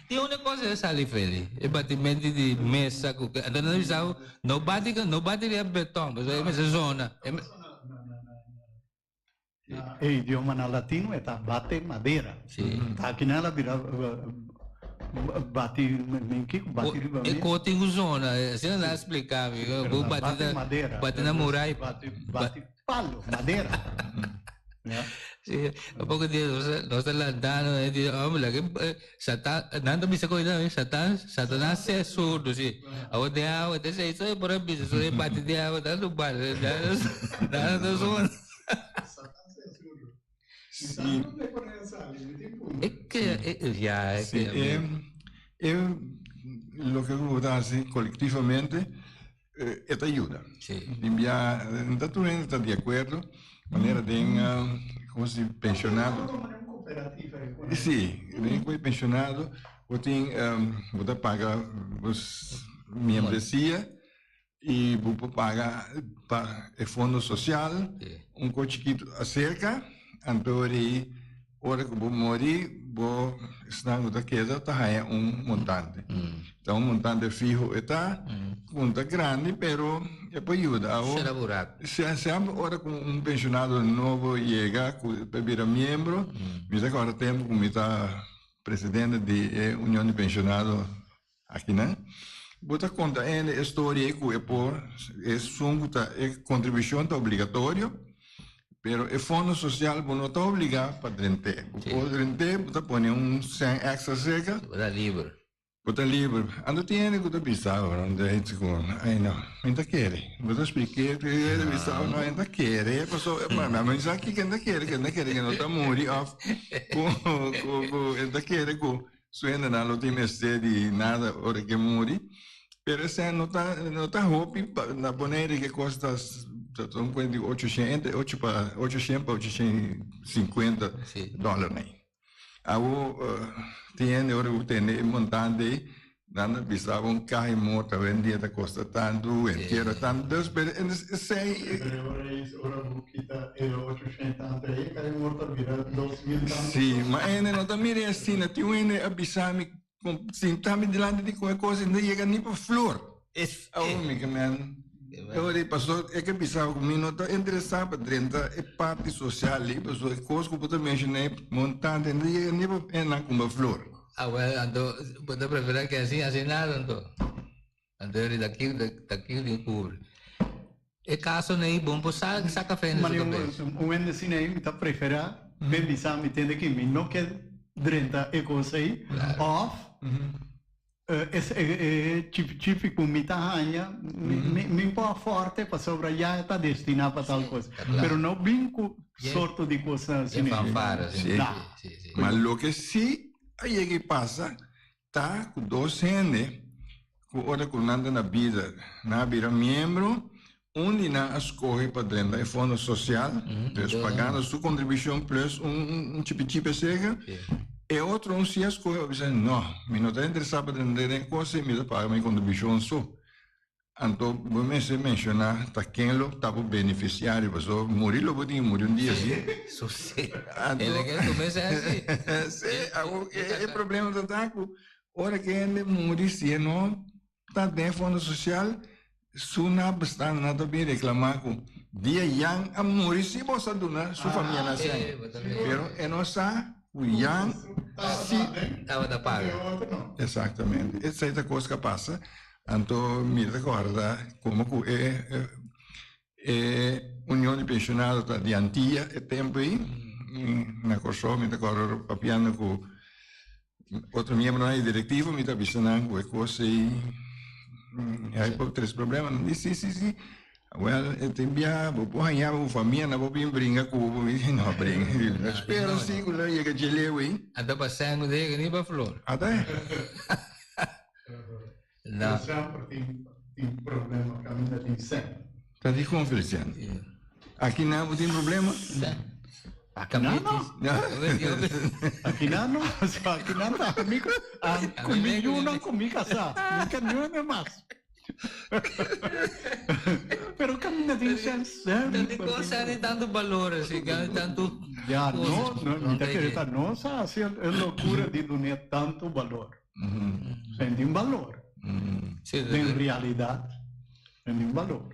Tin un cosa e sali feli, e batimento di mesa cu anto nan bisa bo no bati no bati riba beton pasobra e mester zona. Na e idiomanan latino e ta bate madera. Si. Ta aki nan a bira bati men kiko bati riba E mesa. ko tin ku zona, asina nan a splika mi. Pero Bo ta bati bate na madera. bati na murai. Bati bati palo, madera. Ya. Si, un poco di nos nos ta lantando e di hombre laga satan nan ta bisa koe tambe satan satanas sea surdo si awor den awa ta esei so e por a bisa so e bati den awa ta su bati nan ta zona. Satan sea surdo. Mi sa donde por e sali, mi tin punto. E ke ya e Si ke e loke ku bo ta hasi kolektivamente E ta yuda. Tin bia no ta tur hende ta di akuerdo, manera den komo si penshonado. Si, den ku penshonado bo tin bo ta paga bo miembresia i bo por paga pa e fondo sosial un kos chikitu aserka, anto di Ora ku bo muri, bo esnan ku ta keda ta haña un montante. Ta un montante fiho e ta, ku no ta grandi, pero e por yuda. Awor, Será buraku. semper ora ku un penshonado nobo yega ku ta bira miembro, mi ta kòrda tempu ku mi ta presidente di e Union di Penshonado akinan, bo ta konta hende e storia ei ku e por esun ku ta e kontribushon ta obligatorio, pero e fondo sosial bo no ta obligá pa drent'é. Bo por drent'é, bo ta pone un sèn èkstra serka. Bo ta liber. Bo ta liber. Anto tin hende ku ta bisa bo, ai no, mi ta kere. Bo ta splik'é, e ta bisa bo, no, mi ta kere, pasobra mi sa kiko e ta kere, ku e ta kere ku e no ta muri òf ku ku e ta kere ku Su hendenan lo tin mester di nada ora ke muri, pero esei no ta no ta hopi pa na Bonaire ke kos ta ta un kuenta di ocho shen entre ocho pa 800 pa 850 dòler nei. Awo tin hende ora ku tende e montante ei nan ta bisa bo un kaha di mota awendia ta kosta tantu, entiero tantu, dus pero esei. Pero ora ei ora bo kita e 800 tantu ei, e kaha di mota bira 2000 tantu. Sí, ma hende no ta mira asina. Tin un hende a bisa mi, sinta mi dilanti di con e cos y no yega ni pa flor. Awor mi ke men, ora ei paso e ke bisa cu mi no ta interesa pa drenta e parti social ei, paso e cos cu bo ta menciona ei montante no yega ni pa hendenan cumpra flor. Awor anto bo ta prefera ke asina asina nada anto. Anto eri ta kiu ta kiu di kubri. E kaso nei bon por sa saka fe na su kabes. Un hende asina ei mi ta prefera pe bisa mi tende ki mi no ke drenta e kos ei of e chipi chipi ku mi ta haña mi por forte pasobra ya e ta destina pa tal kos pero no bin ku sorto di kosnan asina ei. Ma loke si a yega i pasa Ta ku dos hende ku ora ku nan ta na bida nan a bira miembro, un di nan a skohe pa drenta e fondo sosial, dus pagando su kontribushon plus un chipi chipi aserka, e otro un si a skohe pa bisa no, mi no ta interesá pa drenta den e kos ei, mi ta paga mi kontribushon so. Anto bo mester menciona ta ken lo ta bo beneficiario pasobra muri lo bo tin ki muri un dia si. So si. Anto El a kere cuminsa asi. Si, awor e problema ta ta cu ora ki hende muri si e no ta den e fondo social su nabestanan nan ta bin reclama cu dia Jan a muri si bo sa duna su famia nan sèn pero e no sa cu Jan si Tabata paga. Exactamente esey ta cos cu a pasa. Anto mi ta kòrda komo ku e e union di penshonado ta di Antia e tempu ei. na Kòrsou mi ta kòrda papiando ku otro miembronan di direktiva mi ta bisa nan ku e kos ei hay por tres problema nan di si si si wèl e tin bia bo por haña bo famia nan por bin bringa ku bo mi di no bringa spera si ku lo yega dje leu ei. Ata pa sèn ku ta yega ni pa flor. Ata. No. Semper tin tin problema caminda tin sen. Ta di con Feliciano? Aki nan bo tin problema? Aki nan no. Aki nan no. Aki nan ta ami cu mi yunan cu mi casa. Mi ka nueve mas. Pero caminda tin sen semper. Ta di con sen tin tanto balor asi, tanto. Ya no, mi ta kere ta nos a haci e locura di dun'e tanto balor. Sin tin balor. Den realidad, sin tin balor.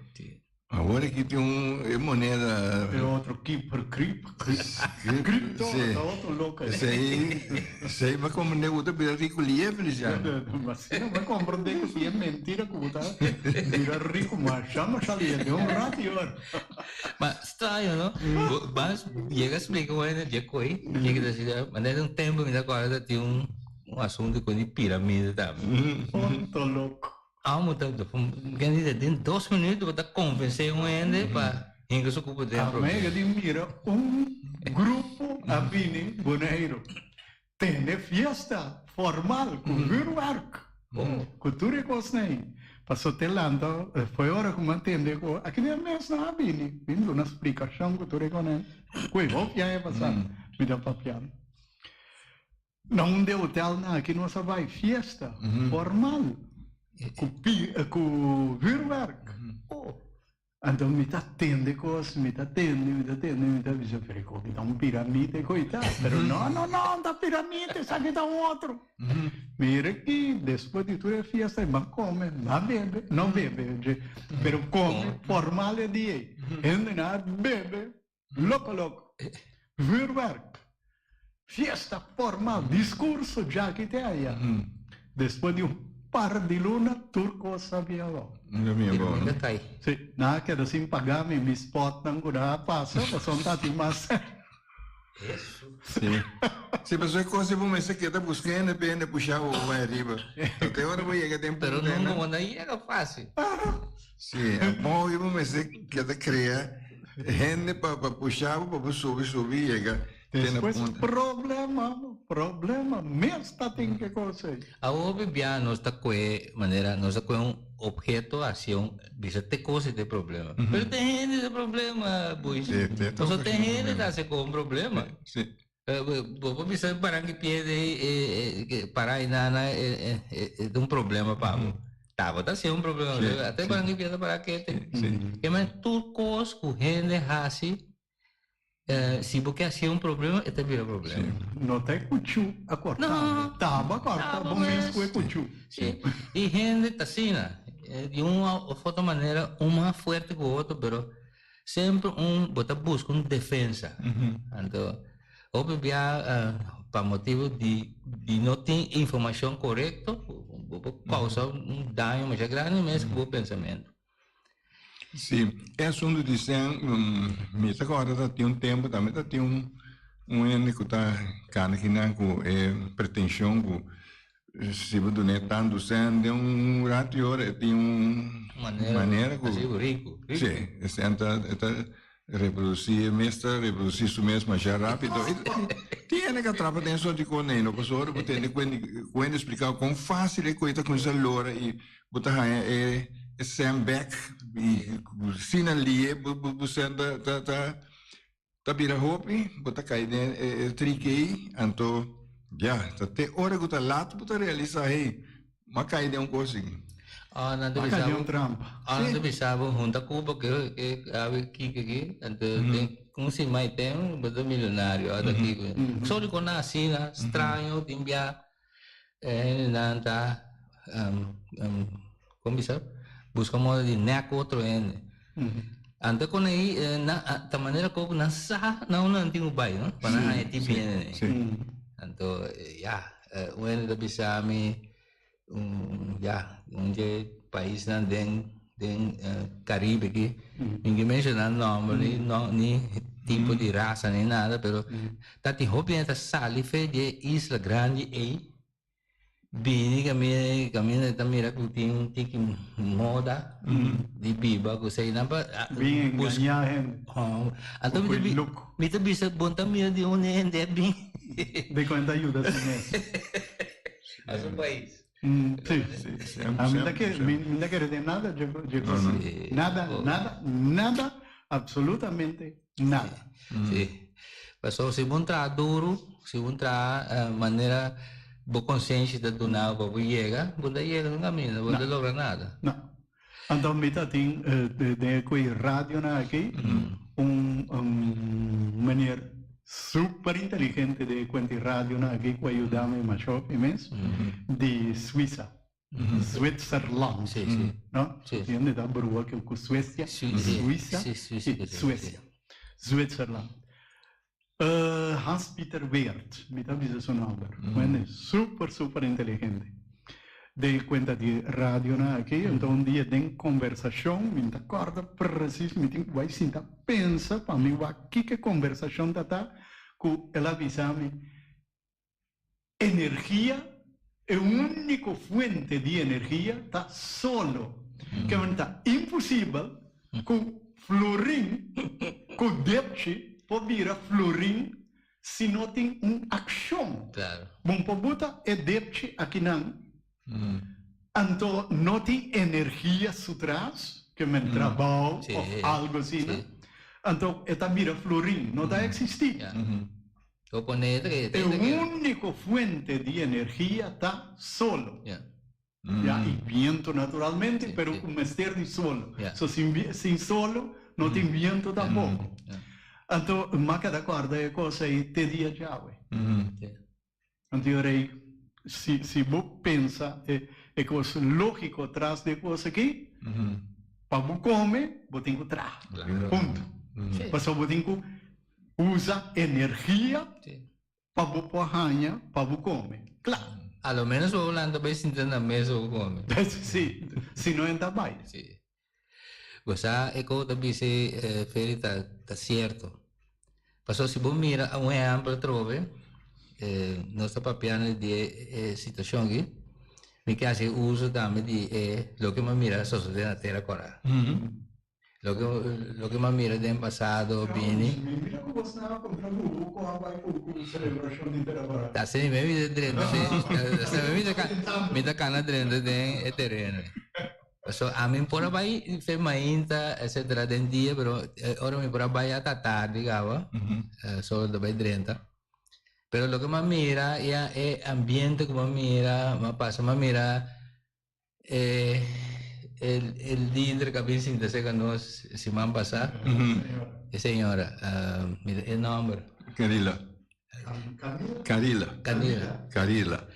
Awor aki tin un e moneda. E otro keeper, crip, cripto, ta otro loco. Esei, esei bo a comprende cu bo ta bira rico lie, Feliciano. Asina bo a comprende cu si e mentira cu bo ta bira rico masha masha lie den un rato y ora. Ma straño no, bo bas yega splica un hende dje coy, yega ta si, manera un tempo mi ta acorda tin un. Un asuntu ku di piramide tambe. Tonto loko. Amo ta ken di den dos minuut bo ta konvensé un hende pa hinka su kupo den problema. Amega di mira un grupo a bini Boneiru tene fiesta formal ku vuurwerk ku tur e kosnan ei. Paso te lanta foi ora ku mi a tende ku aki den mes nan a bini bin duna splikashon ku tur e kosnan ku e hopi aña pasa mi ta papiando. Na un de hotelnan aki nos a bai fiesta formal ku ku vuurwerk. Anto mi ta tende kos, mi ta tende, mi ta tende, mi ta bisa pero koki ta un piramide koita. Pero no, no, no, ta piramide, esaki ta un otro. Mira aki despues di tur e fiesta e ban come, ban bebe, no bebe, pero come formal e dia ei. Hendenan a bebe. Loko loko. Vuurwerk. Fiesta formal. Discurso djaki te aya. Despues di un par di luna tur cos a bia abao. Piramida cay. Si, nan a keda sin paga mi mi spotnan cu nan a pasa pasobra ta tin mas cen. Si. Si, pasobra e cos ei bo mester keda busca hende pa hende pusha bo bay ariba. Te ora bo yega den punto. Pero nunca bo no yega facil. Si, a bon bo mester keda crea. Hende pa pa pusha bo pa bo subi subi yega te na Despues punta. problema, problema mes ta tin ke kos ei. Awor hopi bia nos ta kohe manera nos ta kohe un obheto hasi un bisa te kos ei ta e problema. Pero te hende ta e problema boys. Sí, te ta Pasobra te un hende ta problema. hasi kohe un problema. Sí. Bo por bisa baranki piedra ei para ainana e ta un problema pa bo. Tabata si un problema, ata e baranki piedra para kete. Ke men tur kos ku hende hasi, si bo ke hasi un problema, e ta bira problema. No ta e kuchu a korta, taba a korta bo mes ku e kuchu. Si, i hende ta asina, di un of otro manera un mas fuerte ku otro, pero Semper un bo ta buska un defensa. Anto hopi bia pa motibu di di no tin informashon korekto bo por kousa un daño masha grandi mes ku bo pensamentu. Si, e asuntu di sen mi ta kòrda ta tin un tempu tambe ta tin un un hende ku ta kana kinan ku e pretenshon ku Si bo dun'é tantu sèn den un ratu i ora e tin un manera ku. Así riku, riku. Sí, e sèn ta e ta reprodusí e mes ta reprodusí su mes masha rápido. Tin hende ku a trapa den esor di kos no pasobra ora bo tende ku hende spliká kon fásil e koe ta kuminsá lora i bo ta haña e e sèn bèk i asina lié bo bo sèn ta ta ta. Ta bira hopi, bo ta kai den e triki ei, anto ya, ta te ora ku ta lat bo ta realisá, hey, m'a kai den un kos aki. Ora nan ta M'a bisa kai den bo, un trampa. ora nan ta bisa bo hunta Cuba ke ke awe kiko aki, anto den un siman i tem bo ta milionario, ora ta kiko. Solo ku nan asina, straño, tin bia e hendenan ta Kon bisa? Buska moda di nek otro hende. Anto kon ei nan ta manera ku nan sa na unda nan tin ku bai no pa nan haña ti biene. Anto ya un hende ta bisa mi ya un dje paisnan den den Caribe aki mi ke menshona nomber ni ni. tipo di rasa ni nada, pero ta tin hopi hende ta sali fe di e isla grandi ei bini kaminda kaminda ta mira ku tin un tiki moda di biba ku eseinan pa Bin engañá hende. Anto mi ta look. Mi ta bisa bon ta mira di un hende a bin. Di kon ta yuda su mes. A su pais. Sí. A mi ta kere mi ta kere den nada dje dje kos. Nada nada nada absolutamente nada. Sí. Pasobra si bo traha duru, si bo traha manera bo konsenshi ta duna bo pa bo yega, bo ta yega un kaminda, bo no ta logra nada. No. Anto mi ta tin den e koe radionan aki un meneer super inteligente den e kuenti radionan aki ku a yuda mi masha hopi mes di Suisa. Zwitserland. Sí, sí. No? Sí. Hende ta brua ku ku Suecia, Sí, sí. Suiza Sí, Suiza i ku sí, Suecia. sí. Zwitserland. Uh, Hans Pieter Weert, mi ta bisa su nomber. Hende super, super inteligente. Den kuenta di radionan aki, enton un dia den konversashon, mi no ta kòrda presis, mi tin ku bai sinta pensa pa mi wak kiko e konversashon ta ta, ku el a bisa mi, Energia, e úniko fuente di energia ta solo. Kemen ta imposibel ku florin ku depchi por bira florin si no tin un akshon. Bon por buta e depchi akinan, anto no tin energia su tras, kemen trabou òf algu asina, anto e ta bira florin, no ta eksistí. Bo pone e E úniko fuente di energia ta solo. Ya, i bientu naturalmente, pero ku mester di solo. So sin sin solo no tin bientu tampoko. Anto m'a keda kòrda e kos ei te dia djawe. Anto yo rei, si si bo pensa e e kos lógiko tras di e kos aki, pa bo kome bo tin ku traha. Punto. Pasobra bo tin ku Usa energia pa bo por haña pa bo come. Kla. A lo menos bo lanta bai sinta na mesa bo come. Si, si no enta bai. Si. Bo sa e ko ta bisa Feli ta ta cierto. Pasobra si bo mira un ehempel atrobe, nos ta papiando di e situacion aki, mi ke haci uso tambe di e loke mi a mira sosode na Tera Kora. Loke loke m'a mira den pasado bini. Mi mira ku bos nan a kontra bubu ku a bai ku ku selebrashon di Tera Kora. Ta asina mi ta drenta si ta mi ta mi ta kana drenta den e tereno. Pasobra ami por a bai fe mainta etcetera den dia pero ora mi por a bai ata tardi kaba so ta bai drenta. Pero loke m'a mira ya e ambiente ku m'a mira m'a pasa m'a mira E e lider ku a bin sinta serka nos siman pasá, e señora, mira e nòmber. Carila. Carila. Carila. Carila.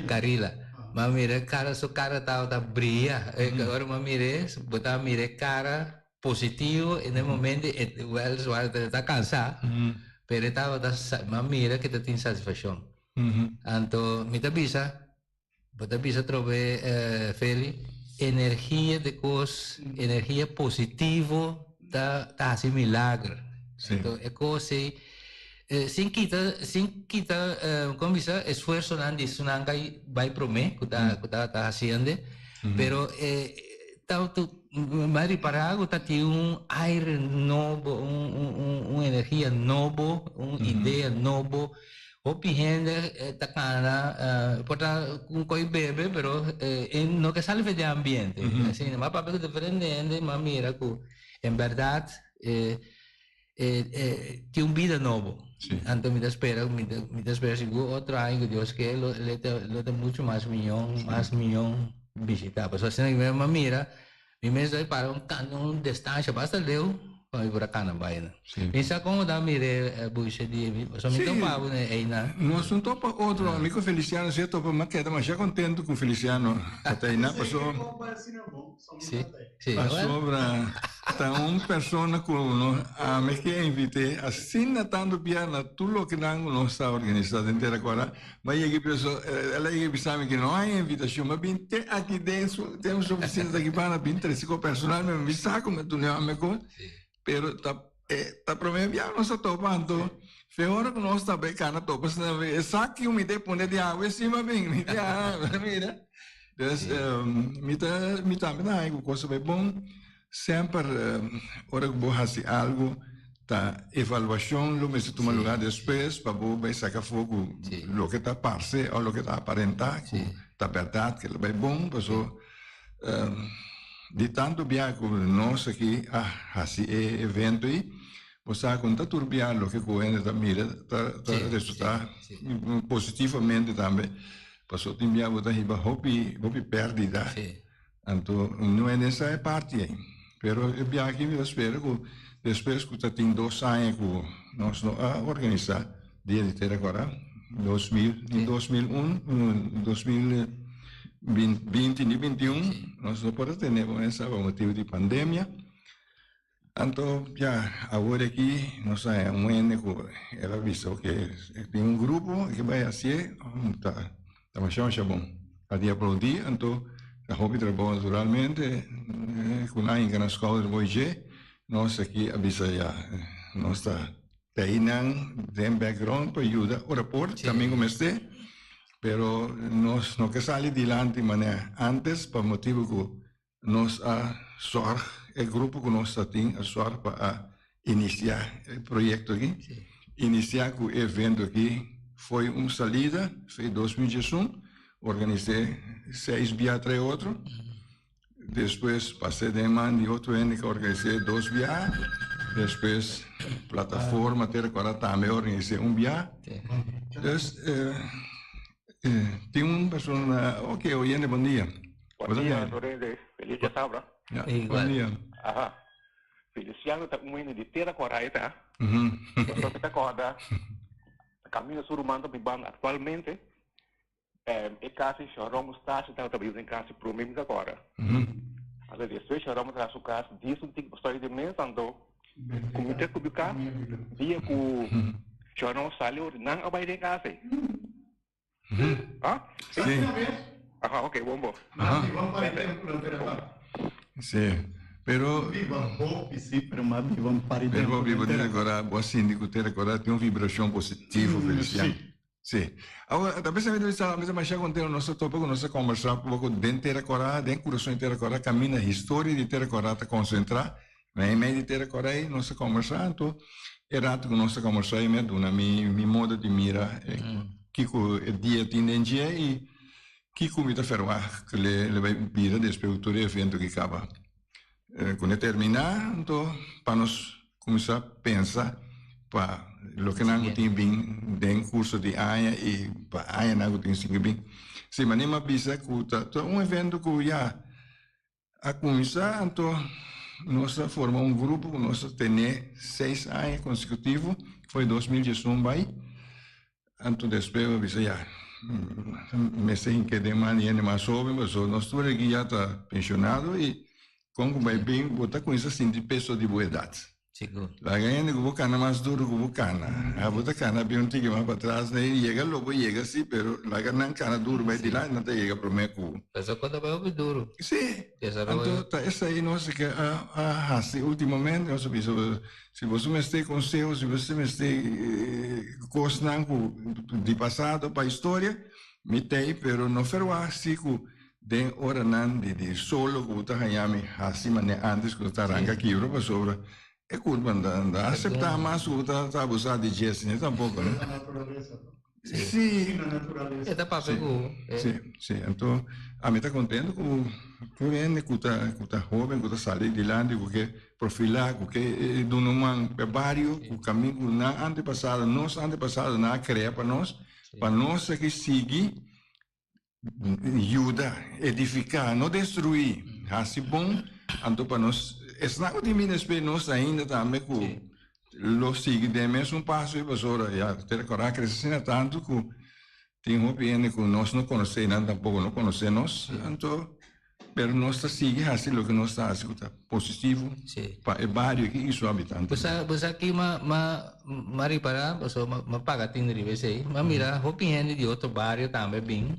Carila. M'a mira kara, su kara tabata bria. Ora m'a mir'é, bo ta mira e kara positivo i na e momento e wèliswaar e ta kansá, pero e tabata, m'a mira ku e ta tin satisfakshon. Anto mi ta bisa. Bo ta bisa atrobe Feli, energia de kos, energia positivo ta ta hasi milager. Sí. Anto e kos ei sin kita sin kita kon bisa esfuersonan di esnan ka bai prome ku ta ku ta ta hasiende, pero e ta tu mi a ripara ku ta tin un aire nobo, un un un energia nobo, un idea nobo. Hopi hende ta cana por ta un coy bebe pero e no ke sali for di ambiente. Asina m'a papia cu diferente hende m'a mira cu en berdad tin un bida nobo. Anto mi ta spera mi ta spera sigur otro aña cu Dios ke lo lo ta mucho mas miyon mas miyon bishita. Pasobra asina mi m'a mira Mi mes a para un can un destancia basta leu pa mi por a cana bai nan. Mi sa como ta mire buishe di mi pasobra mi topa bo na einan. Nos no topa otro, mi cu Feliciano si a topa, mi a keda masha contento cu Feliciano ta ta einan pasobra pasobra ta un persona cu no ami ke invite asina tanto bia na tur loke nan cu nos ta organisa den Tera Cora. Ma yega penso, el a yega bisa mi ke no hay invitacion, ma bin te aki den su, den su oficina ta aki banda, bin trece ko personal, mi mi sa ku mi tuni ame ko, pero ta. E ta promé bia nos a topa anto fe ora ku nos ta bai kana topa asina esaki mi ta pone di awe encima bin mi di ah mira. Dus mi ta mi tambe ta haña ku kos a bai bon. Semper ora ku bo hasi algu ta evaluashon lo mester tuma lugar despues pa bo bai saka afó ku loke ta parse òf loke ta aparentá ku ta bèrdat ku lo bai bon paso di tantu bia ku nos aki a hasi e evento ei bo sa ku no ta tur bia loke ku hende ta mira ta resultá positivamente tambe paso tin bia bo ta hiba hopi hopi pèrdida. Anto no e nesa e parti ei. Pero e biaha aki mi ta spera ku despues ku ta tin dos aña ku nos no a organisá Dia di Tera Kòrá, 2000, ni 2001, 2020 ni 21, nos no por a tene bo mesa pa motibu di pandemia. Anto ya, awor aki nos a haña un hende ku el a bisa oke tin un grupo ke bai hasié, ta ta masha masha bon. A di aplaudí, anto ta hopi trabou naturalmente ku nan hinka na skouder bo dje, nos aki a bisa ya nos ta pei nan den background pa yuda ora por kaminda ku mester, pero nos no ke sali dilanti manera antes pa motibu ku Nos a sòrg, e grupo ku nos ta tin a sòrg pa a inisiá e proyekto aki. Inisiá ku e evento aki foi un salida, foi 2011, organis'é seis bia tras otro. Despues pas'é den man di otro hende ku a organis'é dos bia. Despues Plataforma Tera Kòrá tambe a organis'é un bia. Dus tin un persona, oke oyente bon dia. Bon dia, Dorende. Feliz dia sabra. Ja, bon dia. Aha. Feliciano ta un hende di tera kòrá e ta. Pasobra mi ta kòrda kaminda su ruman ta bibando aktualmente, e kas di Sharon Mustache tabata biba den kas di promé mi ta kòrda. Anto despues Sharon a traha su kas dies un tiki pasó di mes anto ku mi ta kubi kas dia ku Sharon sali ora nan a bai den kas ei. Ah? Sí. Aha, ok, bon bo. Aha. Sí, pero Viva hopi, sí, pero mas viva un par di Pero tempo viva den te tera. recordá, bo a sinti ku te recordá tin un vibracion positivo, Feliciano. Sí. Sí. Awor, ta pensando mi ta mi ta masha contento nos ta topa ku nos ta conversá poco den Tera Kòrá, den Kurason di Tera Kòrá, kaminda historia di Tera Kòrá ta konsentrá. Mei mei di Tera Kòrá ei nos ta conversá, anto e rato ku nos ta conversá ei mi a duna mi mi modo di mira e kiko e dia tin den dje i kiko mi ta ferwagt ku le le bai bira despues ku tur e evento aki kaba. Ku ne terminá anto pa nos kuminsá pensa pa loke nan ku tin bin den kurso di aña i pa añanan ku tin sigui bin. Si manera mi a bisa ku ta ta un evento ku ya a kuminsá anto nos a forma un grupo ku nos a tene seis aña konsekutivo for di 2011 bai. Anto despues bo bisa ya, mester hinke den man di hende mas hoben pasobra nos tur aki ya ta pensionado y con cu bay bin bo ta cuminsa sinti peso di bo edad. Sigur. Laga hende cu bo cana mas duro cu bo cana. A bo ta cana bin un tiki mas patras ne yega lo bo yega si pero laga nan cana duro bay dilanti nan ta yega prome cu bo. Pasobra cu ta bay hopi duro. Si. Desaroyo. Anto ta esey nos ke a haci ultimamente nos a bisa Si boso mester conseho, si boso mester cosnan cu di pasado pa historia, mi t'ey, pero no ferwagt si cu den oranan di di solo cu bo ta haña mi haci manera antes cu ta ranca kibra pasobra e curpa no ta acepta mas cu bo ta abusa di dje asina tampoco, no? Sí. E ta papia ku. Sí, sí. Anto ami ta contento ku tur hende ku ta ku ta hoben ku ta sali dilanti ku ke profilá ku ke duna un man pa e bario ku kamin ku nan antepasado nos antepasado nan a krea pa nos pa nos aki sigui yuda edifiká no destruí hasi bon anto pa nos esnan ku tin bini despues nos ainda tambe ku Lo sigui den mesun paso ei pasobra ya Tera Kòrá a krese asina tantu ku tin hopi hende ku nos no konosé i nan tampoko no konosé nos. Anto, pero nos ta sigui hasi loke nos ta hasi ku ta positivo pa e bario aki i su habitantenan. Bo sa, bo sa ki m'a, m'a, m'a ripará, pasobra m'a, m'a paga tin riba esei, m'a mira hopi hende di otro bario tambe bin,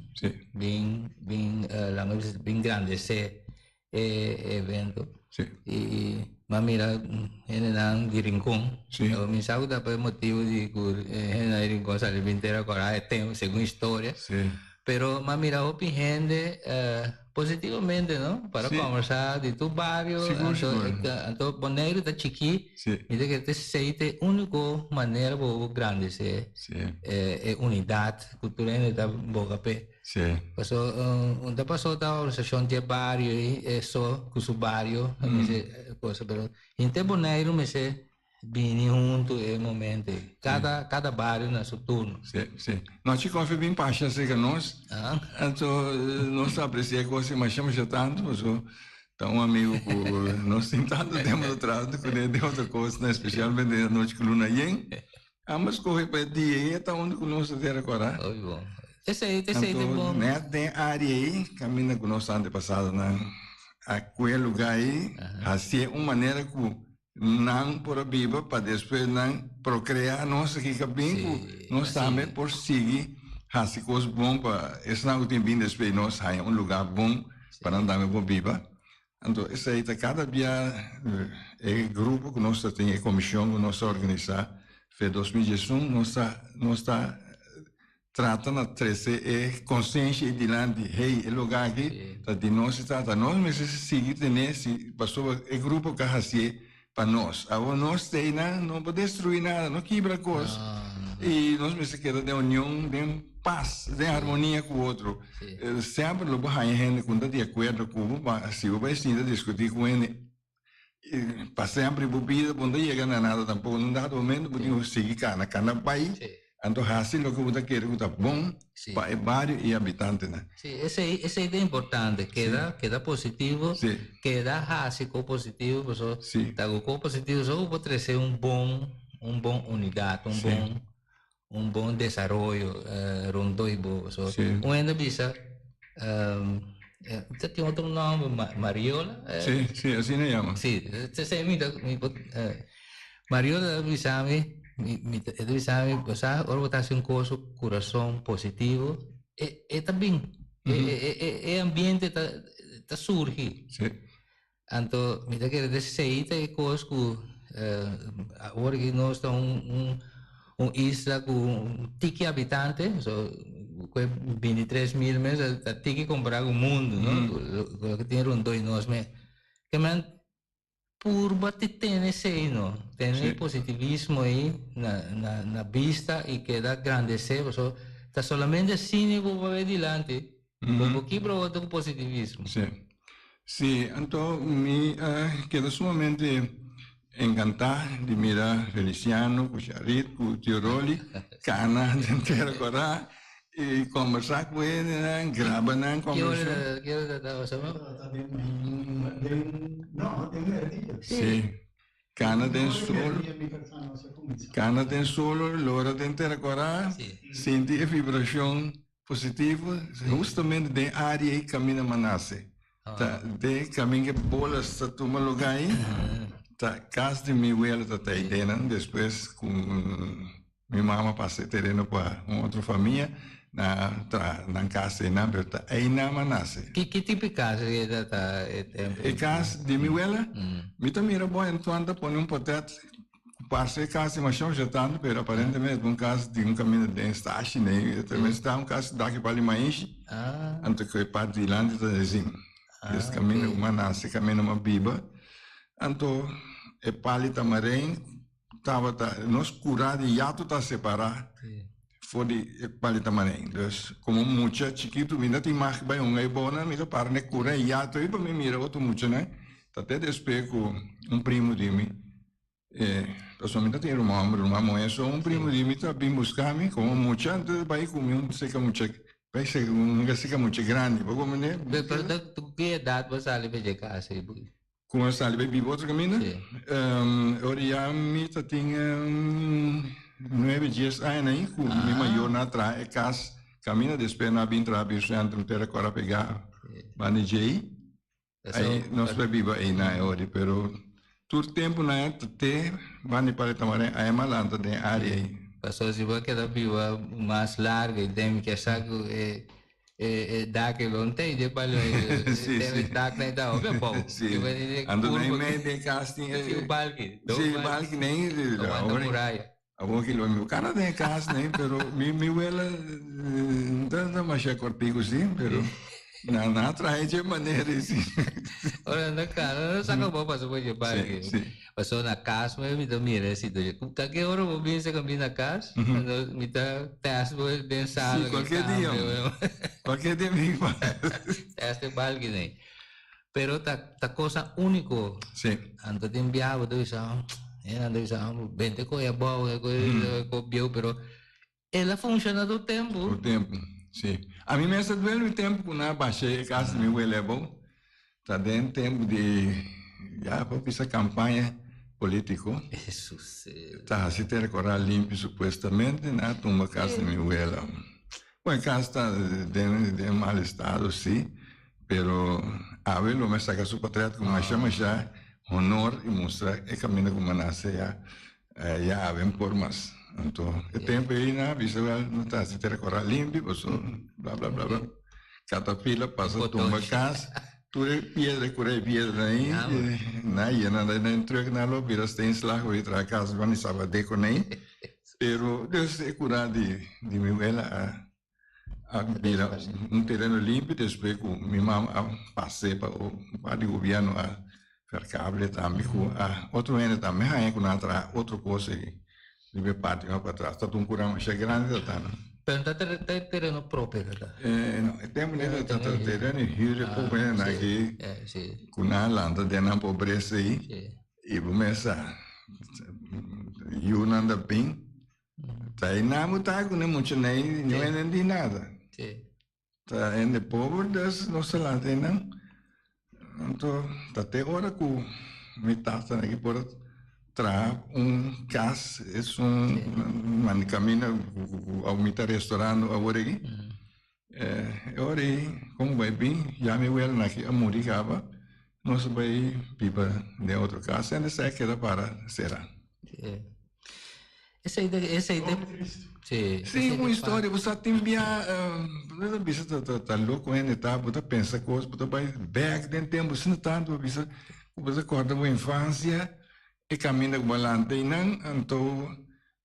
bin, bin, laga mi bisa, bin grandesé e evento. I m'a mira hendenan di Rincon. Mi sa ku ta pa e motibu di ku hendenan di Rincon sali bin Tera Kòrá e tempu, segun historia. Pero m'a mira hopi hende positivamente, no? Para kòmbersá di tur bario. Anto Boneiru ta chikí. Mi ta kere ta esei ta e úniko manera pa bo grandesé e unidat ku tur hende ta boga p'e. Paso un ta pasó ta organisashon di e bario ei, e so ku su bario mester cosa, pero henter Boneiru mester bini huntu e momento ei, kada kada bario na su turno. Sí, sí. Nochi koffie bin pasha serka nos, anto nos ta apresia e kos ei masha masha tantu, paso ta un amigu ku nos tin tantu tempu ta traha kuné den otro kosnan, espesialmente anochi ku luna yen. Ambos kohe pa e dia ei e ta unda ku nos ta tera kòrá. Hopi bon. Esei, esei ta Anto bon. nèt den área ei kaminda ku nos antepasadonan a kue lugá ei, hasié un manera ku nan por a biba pa despues nan prokreá nos aki ka bin ku nos tambe por sigui hasi kos bon pa esnan ku tin bin despues di nos haña un lugá bon pa nan tambe por biba. Anto esei ta kada bia e grupo ku nos ta tin, e komishon ku nos ta organisá fe 2011, nos ta nos ta trata na trese e konsensia ei dilanti, hey, e lugá aki ta di nos i ta nos mester sigui tene si pasobra e grupo ka hasié pa nos. Awor nos ta einan no por destruí nada, no kibra kos i nos mester keda den union, den pas, den harmonia ku otro. Semper lo bo haña hende ku no ta di akuerdo ku bo, ma si bo bai sinta diskutí ku hende pa semper di bo bida bo no ta yega na nada tampoko. Na un dado momento bo tin ku sigui kana, kana bai. Anto hasi loke bo ta kere ku ta bon pa e bario i e habitantenan. Sí, esei, esei ta importante. Keda, keda positivo, keda hasi ko positivo, paso ta ku ko positivo so ku por trese un bon, un bon unidat, un bon, un bon desaroyo rondó di bo. Paso un hende a bisa, ta tin otro nòmber, Mariola? Sí, sí, asina e yama. Sí, esei mi ta, mi por, Mariola ta bisa mi, mi ta, e ta bisa mi, bo sa ora bo ta hasi un kos ku kurason positivo, e e ta bin, e e e e ambiente ta ta surgi. Sí. Anto mi ta kere esei ta e kos ku awor aki nos ta un un un isla ku un tiki habitante, so ku e 23 mil mes ta tiki kompará ku mundu, no, ku loke tin rondó di nos mes. Ke men Purba ti tene esei no, tene e positivismo ei na na na bista i keda grandesé pasobra ta solamente asina bo por bai dilanti, bo por kibra otro ku positivismo. Sí. Sí, anto mi a keda sumamente enkantá di mira Feliciano ku Sharit ku Tio Rolly kana den Tera Kòrá I kombersá ku hendenan, graba nan kombersashon. Ki ora ta tabata? Sí, kana den solo, kana den solo, lora den tera kòrá, sinti e vibrashon positivo, hustamente den área ei kaminda mi a nase. Ta den kaminda ku e bolas ta tuma lugá ei, ta kas di mi wela ta ta ei denan, despues ku. Mi mama pasa e tereno pa un otro famia na traha nan kas einan, pero ta einan mi a nase. Ki ki tipo di kas e ta ta e tempu? E kas di mi wela? Mi ta mira bo Antoine ta pone un potret ku parse e kas di mashon ya tantu, pero aparentemente ta un kas di un kaminda den stashi nei. E ta mester ta un kas daki pa Limaishi, anto ku e parti dilanti ta den zin. Es kaminda ku mi a nase, kaminda mi a biba. Anto e pali tamarein. Tabata nos kurá di yatu ta separá for di e palita manen. Dus komo mucha chikitu mi no tin mag bai hunga e bonan, mi ta para na e kura e yatu ei pa mi mira otro muchanan. Ta te despues ku un primo di mi, pasobra mi ta tin ruman homber, ruman muhé, so un primo di mi ta bin buska mi komo mucha, anto e bai ku mi un seka mucha, bai seka un seka mucha grandi. Bo komprende? Pero ta ku ki edat bo sali pa dje kas ei? Con a sali bay biba otro caminda? Ora ya mi ta tin nuebe, dies aña ahí cu mi mayornan a traha e cas caminda, despues nan a bin traha Beer Centrum te recorda pega banda djey. Ahí nos bay biba eynan e ora, pero tur tempo nan ta te banda di Palo Tamarén, ahí a lanta den e area ahí. Pasobra si bo a keda biba mas largo y den mi kier sa cu e. E dak e lo ntei de palo e Sí, sí. dak na ita obe bou. Sí. Ando nee mee de kas tin Sí, un balki. Sí, balki nee. Aguanta muralla. Awor ki lo mi kana den kas nee, pero mi mi wela ta demasiado cortico sí, pero na na trae dje manera sí. Ora na kana no saka bo paso por dje balki. Sí, sí. Paso na kas me mi ta mira e situacion. Ta ke ora bo bin sa bin na kas? Ando mi ta test bo den sala. Sí, cualquier dia. Cualquier dia mi pa. Test e balki nee. Pero ta ta cosa único. Sí. Anto tin biaha bo ta bisa, eh, nan ta bisa, bente koe abou, koe koe bieu, pero el a funciona tur tempo. Tur tempo, sí. A mi mes ta duel mi tempo ku nan a basha e kas di mi wele abou. Ta den tempo di, ya por bisa campaña politico. Hesus. Ta hasi tera koral limpi supuestamente, nan a tumba kas di mi wela. Bueno, e kas ta den den mal estado, sí, pero awe lo me saka su portret ku masha masha honor i mustra e kaminda ku mi a nase ya. Ya awen por mas. Anto e tempo ei nan a bisa wel no ta hasi tera kora limpi paso bla bla bla bla. Katapila pasa tumba kas tur e piedra e kura e piedra ei nan yena den truck nan lo bira steenslag wi traha kas bo ni saba deko nei. Pero dus e kura di di mi wela a a bira un tereno limpi despues ku mi mama a pas'é pa un par di gobièrnu a verkable tambe ku a otro hende tambe haña ku nan a traha otro kos ei riba e parti mas patras. Ta un kura masha grandi ta ta. Pero no ta tereno propio ta ta? No, e tempu ei ta ta tereno hür e poco hende aki ku nan a lanta den nan pobresa ei i bo mes sa yunan ta bin. Ta e namu ta ku ne mucha nei no entendí nada. Sí. Ta hende pober dus nos ta lanta einan. Anto ta te ora ku mi tata aki por a traha un kas es un manda kaminda ku mi ta restaurando awor aki. E ora ei komo bai bin ya mi wela aki a muri kaba nos a bai biba den otro kas en esei a keda para sera. Esei ta esei ta Sí, sí un historia bo sa tin bia bo ta bisa ta ta loko hende ta bo ta pensa kos bo ta bai bek den tempo asina tantu bo bisa ku bo ta kòrda bo infansia e kaminda ku bo a lanta einan anto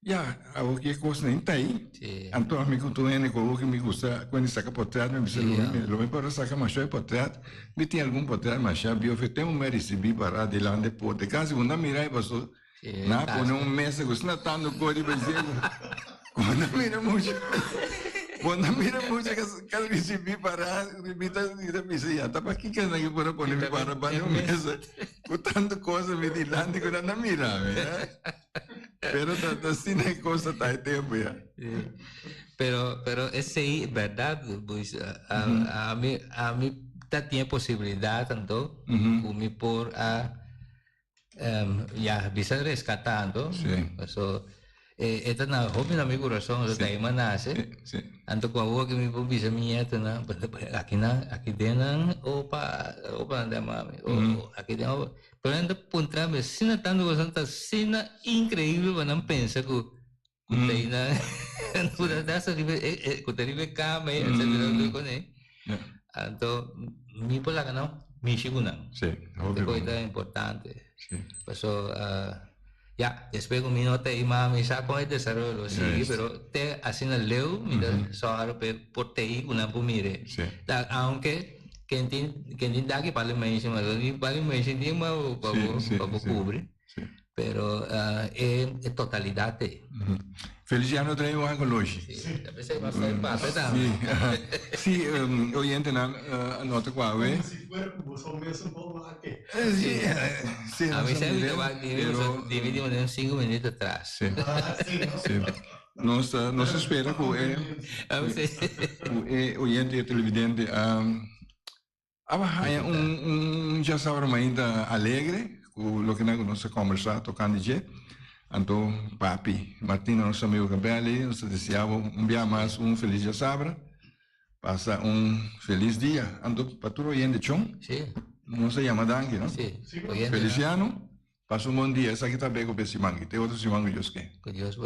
Ya, awor ki e kosnan ta ei, anto ami ku tur hende ku awor ki mi gusta ku hende saka portret, mi bisa lo mi por a saka masha e portret, mi tin algun portret masha bieu fe tempu mi a risibi para dilanti e porta e kas, ku nan mira ei paso nan a pone un mesa ku asina tantu kos riba dje ku bo no mira muchu, bo no mira muchu ka risibi para, mi ta bisa ya ta pakiko nan ke por a pone mi para banda un mesa ku tantu kos mi dilanti ku nan ta mira mi. Pero ta ta asina e cosa ta e tempo ya. Sí. Pero, pero esei berdad, pues, a, a, mi, a mi ta tin e posibilidad anto, ku mi por a, em, ya, bisa rescata anto. Sí. So, e, e ta na hopi na mi corazón, so Sí. ta ahí mi a nace. Sí, sí. Anto ku awor ku mi por bisa mi nietonan, aki nan, aki den nan, opa, opa nan ta mami, o, aki den opa. Pero nan ta puntra mi asina tantu cosnan ta asina increíble pa nan pensa cu cu ta ina cu ta ta riba e e cu ta riba e cama e etcetera tur con e. Anto mi por laga nan mishi cu nan. Sí, hopi Te bon. ta importante. Sí. Paso ya despues cu mi no ta ey mas mi sa con e desaroyo lo sigui pero te asina leu mi ta sòru pa e por ta ey cu nan por mira. Sí. Ta aunke Ken tin ken tin daki pali menshi ma lo ni pali menshi tin pa bo pa bo Sí, sí, pa bo sí. kubri. Sí. Pero e e totalidat ei. Feliciano trae un agoloshi. Sí, ta pensé mas ta papia tambe. Sí, sí, oyentenan anota ku awe. Como si fuera ku boso mes un poco aki. Sí, sí, A mi nos a sa mir'é, pero dibi di un sinku minuut atras. Sí. Ah, sí, no? Sí. Nos ta nos ta spera ku e ku e oyente i e televidente a a haña un un djasabra mainta alegre ku loke nan ku nos a kombersá tokante dje. Anto papi Martina nos amigo Gabelli nos ta desea bo un bia mas un felis djasabra. Pasa un felis dia. Anto pa tur oyente chon nos a yama danki no. Feliciano. Pasa un bon dia, esaki ta beko p'e siman aki, te otro siman ku Dios ke. Ku Dios bo.